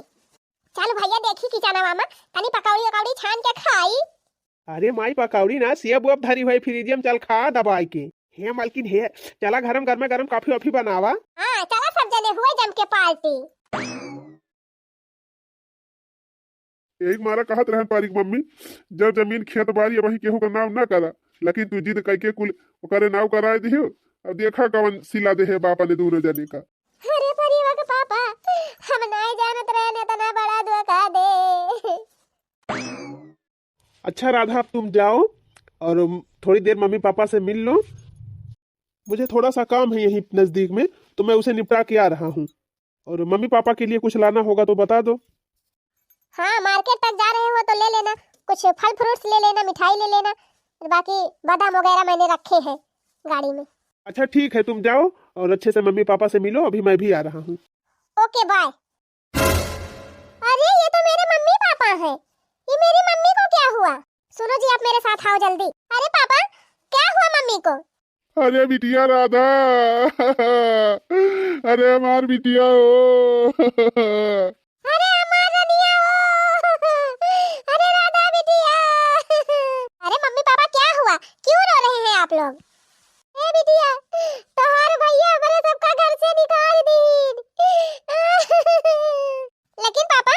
चल भैया, देखी किचनवा में तनी पकौड़ी उकौड़ी छान के खाई। अरे माई, पकौड़ी ना, सेब वेब धरी हुई फ्रिज में, चल खा दबाई के। हे मालकिन हे, चला घर में गरमे गरम कॉफी वॉफी बनावा। हाँ, चला सब जने हुए जम के पार्टी। यही मारा कहत रहन पारी के मम्मी, जब जमीन खेत बारी अबही केहू का नाम ना करा, लेकिन तू जिद कइके कुल ओकरे नाव कराए दियो। अब देखा कवन सिला देहे बापा ने दोनों जने का। अरे परिवा के पापा, हम नाय जानत रहन इतना बड़ा धोखा दे। अच्छा राधा, अब तुम जाओ और थोड़ी देर मम्मी पापा से मिल लो। मुझे थोड़ा सा काम है यहीं नज़दीक में, तो मैं उसे निपटा के आ रहा हूँ। और मम्मी पापा के लिए कुछ लाना होगा तो बता दो। हाँ, मार्केट तक जा रहे हो तो ले लेना, कुछ फल फ्रूट्स ले लेना, मिठाई ले लेना, बाकी बादाम वगैरह मैंने रखे हैं गाड़ी में। अच्छा ठीक है, तुम जाओ और अच्छे से मम्मी पापा से मिलो, अभी मैं भी आ रहा हूँ। Okay, bye. अरे, ये तो मेरे मम्मी पापा हैं। ये मेरी मम्मी को क्या हुआ? सुनो जी, आप मेरे साथ आओ जल्दी। अरे पापा, क्या हुआ मम्मी को? अरे बिटिया राधा, अरे हमार बिटिया हो। अरे हमार रनिया हो, अरे राधा बिटिया। अरे मम्मी पापा, क्या हुआ, क्यों रो रहे हैं आप लोग? ए बिटिया, तोहार भैया हमरे सबका घर से निकाल दीन। लेकिन पापा,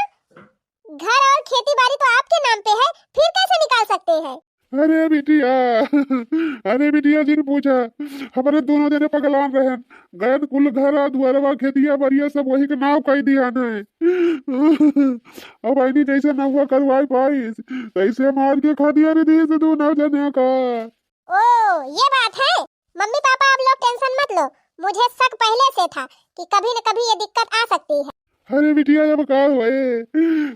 घर और खेती बारी तो आपके नाम पे है, फिर कैसे निकाल सकते हैं? अरे बिटिया, अरे बिटिया, जिन पूछा, हमरे दोनों जने पगलान रहन, गयन कुल घर आ दुआरवा, खेतिया बरिया सब वही के नाव कई दिया ने। अब आईनी जैसे नौवा करवाई पाइस, तैसे मार के खा दिया रे दीस दोनों जने का। ओ, ये बात है। मम्मी पापा, आप लोग टेंशन मत लो, मुझे शक पहले से था कि कभी न कभी ये दिक्कत आ सकती है। अरे बिटिया, अब का होए,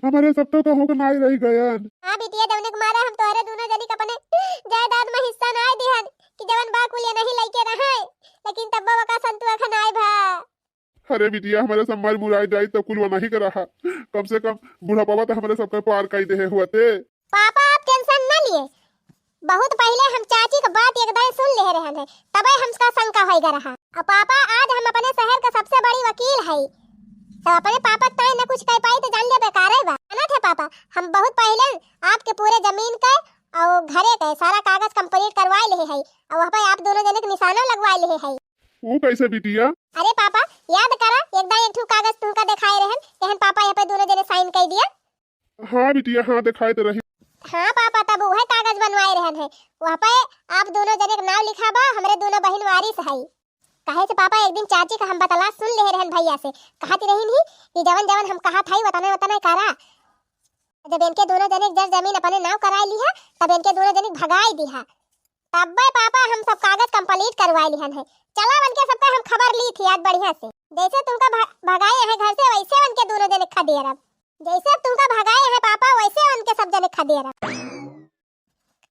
हमरे सब तो कहूँ के नाई रह गयन। हाँ बिटिया, जौने के मारे हम तोहरे दोनों जनी के अपने जायदाद में हिस्सा नाई दिहन कि जवन बा कुल ये नहीं लइके रहे, लेकिन तब्बो वका संतुआ खनाई भा। अरे बिटिया, हमरे सब मर मुराई जाई तब कुल वनाही के रहा। कम से कम बुढ़ापा तो हमरे सबके पार कई देहे हुआ ते। पापा, आप टेंशन न लिए। बहुत पहिले हम चाची के बात एक दाई सुन लेहे रहन है, तबे हमका शंका होइगा रहा। और पापा, आज हम अपने शहर का सबसे बड़ी वकील हई, तो अपने पापा के ताई न कुछ कह पाई तो जान ले बेकारे बा। जानत है पापा, हम बहुत पहिले आपके पूरे जमीन के और घरे के सारा कागज कंप्लीट करवाए लेहे हई, और वहाँ पे आप दोनों जने के निशानो लगवाए लेहे हई। ऊ कैसे बिटिया? अरे पापा, याद करा, एक दाई एक ठू कागज तुमका देखाए रहन, कहन पापा यहाँ पे दोनों जने साइन कर दिया। हाँ बिटिया, हाँ देखाए तो रही। हाँ पापा, तब उहे कागज बनवाए रहन है, वहाँ पे आप दोनों जने के नाव लिखा बा, हमरे दोनों बहिन वारिस हई। काहे से पापा, एक दिन चाची का हम बतला सुन लेहे रहन भैया से, कहत रहीन ही कि जवन जवन हम कहत हई वतने वतने करा। जब इनके दोनों जने के जर जमीन अपने नाव कराए लिहा, तब इनके दोनों जने के भगाए दिहा। तब्बे पापा हम सब कागज कंप्लीट करवाए लिहन है। चला, उनके सबका हम खबर ली थी आज बढ़िया से। जैसे तुमका भ-, भगाए हैं घर से, वैसे उनके दोनों जने खदेरब। जैसे अब तुमका भगाए हैं पापा, वैसे उनके सब जने खदेरब।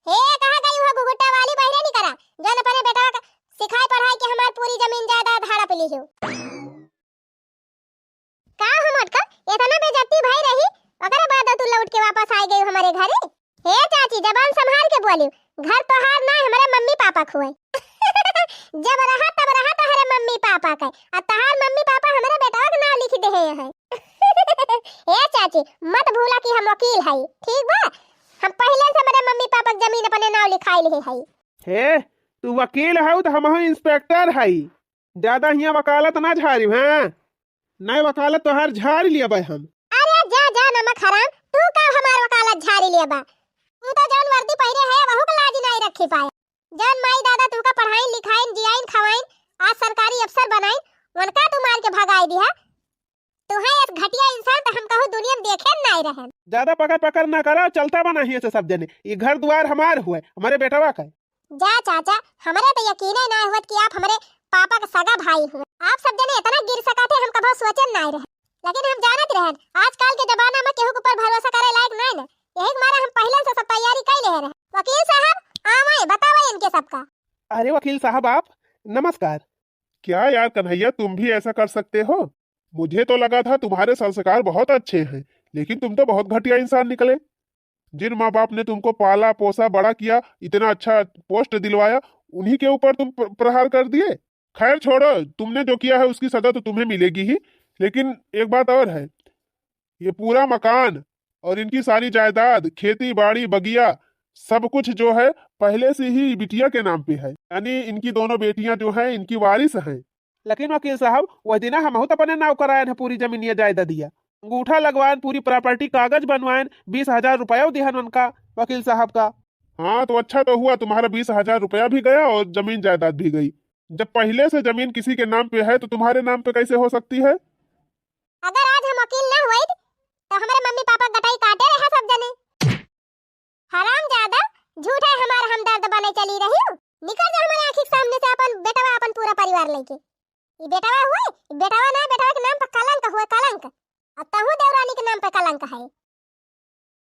हे, कहाँ गई वो घुघुट्टा वाली बहिरे निकरा, जौन अपने बेटवा का सिखाई पढ़ाई के हमार पूरी जमीन जायदाद हड़प ली हो। का हो मोटका, इतना बेइज्जती भई रही, ओकरे बाद तू लौट के वापस आ गई हमारे घरे? हे चाची, जबान संभाल के बोली, घर तोहार ना, हमरे मम्मी पापा खुए। जब रहा तब रहा तोहरे मम्मी पापा के, आ तोहार मम्मी पापा हमरे बेटवा के नाव लिख देहे हैं। हे चाची, मत भूला कि हम वकील हई, ठीक बा? हम पहिले से हमरे मम्मी पापा के जमीन अपने नाव लिखाई लिहे हई। हे, तू वकील हऊ त हमहू इंस्पेक्टर हई। ज्यादा हियां वकालत ना झारिब, हैं? नहीं वकालत तोहार झारि लियबै हम। अरे जा, जा नमक हराम, तू का हमार वकालत झारि लियबा? तू तो जौन वर्दी पहिरे है, वहू का लाज नाई रखी पाए। जौन माई दादा तू का पढ़ाइन लिखाइन, जियाइन खवाइन, आज सरकारी अफसर बनाइन, उनका तू मार के भगाई दिहा। तुहे ऐस घटिया इंसान तो हम कहूँ दुनिया में देखे नाई रहन। ज्यादा पकड़ पकड़ ना करा, चलता बना हियां से सब जने। ई घर दुआर हमार हुए, हमरे बेटवा का। जा चाचा, हमरे तो यकीने ना हुआ कि आप हमरे पापा के सगा भाई हुए। आप सब जने इतना गिर सका थे, हम कभो सोचन नाई रहे। लेकिन हम जानत रहन, आजकल के जमाना में केहू के ऊपर भरोसा करे लायक नाई न। यही के मारे हम पहले से सब तैयारी कर ले रहे। वकील साहब, आवे, बतावे इनके सबका। अरे वकील साहब आप, नमस्कार। क्या यार कन्हैया, तुम भी ऐसा कर सकते हो? मुझे तो लगा था तुम्हारे संस्कार बहुत अच्छे हैं, लेकिन तुम तो बहुत घटिया इंसान निकले। जिन माँ बाप ने तुमको पाला पोसा बड़ा किया, इतना अच्छा पोस्ट दिलवाया, उन्हीं के ऊपर तुम प्र-, प्रहार कर दिए। खैर छोड़ो, तुमने जो किया है उसकी सजा तो तुम्हें मिलेगी ही, लेकिन एक बात और है, ये पूरा मकान और इनकी सारी जायदाद, खेती बाड़ी, बगिया, सब कुछ जो है पहले से ही बिटिया के नाम पे है, यानी इनकी दोनों बेटियां जो हैं इनकी वारिस हैं। लेकिन वकील साहब, वह दिना हमहू तो अपने नाव करायन है पूरी जमीनिया जायदादिया, अंगूठा लगवायन, पूरी प्रॉपर्टी कागज बनवायन, बीस हजार रुपया दिहन उनका वकील साहब का। हाँ, तो अच्छा तो हुआ, तुम्हारा बीस हजार रुपया भी गया और जमीन जायदाद भी गई। जब पहले से जमीन किसी के नाम पे है तो तुम्हारे नाम पे कैसे हो सकती है? अगर आज हम वकील ना हुए तो हमारे मम्मी पापा गटाई काटे रहा सब जने। हराम ज्यादा, झूठे हमार हमदर्द बने चली रही हो। निकल जा हमारे आँखी के सामने से अपन बेटवा, अपन पूरा परिवार लेके। ई बेटवा हुए, ई बेटवा ना, बेटवा के नाम पे कलंक हुए, कलंक। अब तहू देवरानी के नाम पे कलंक है।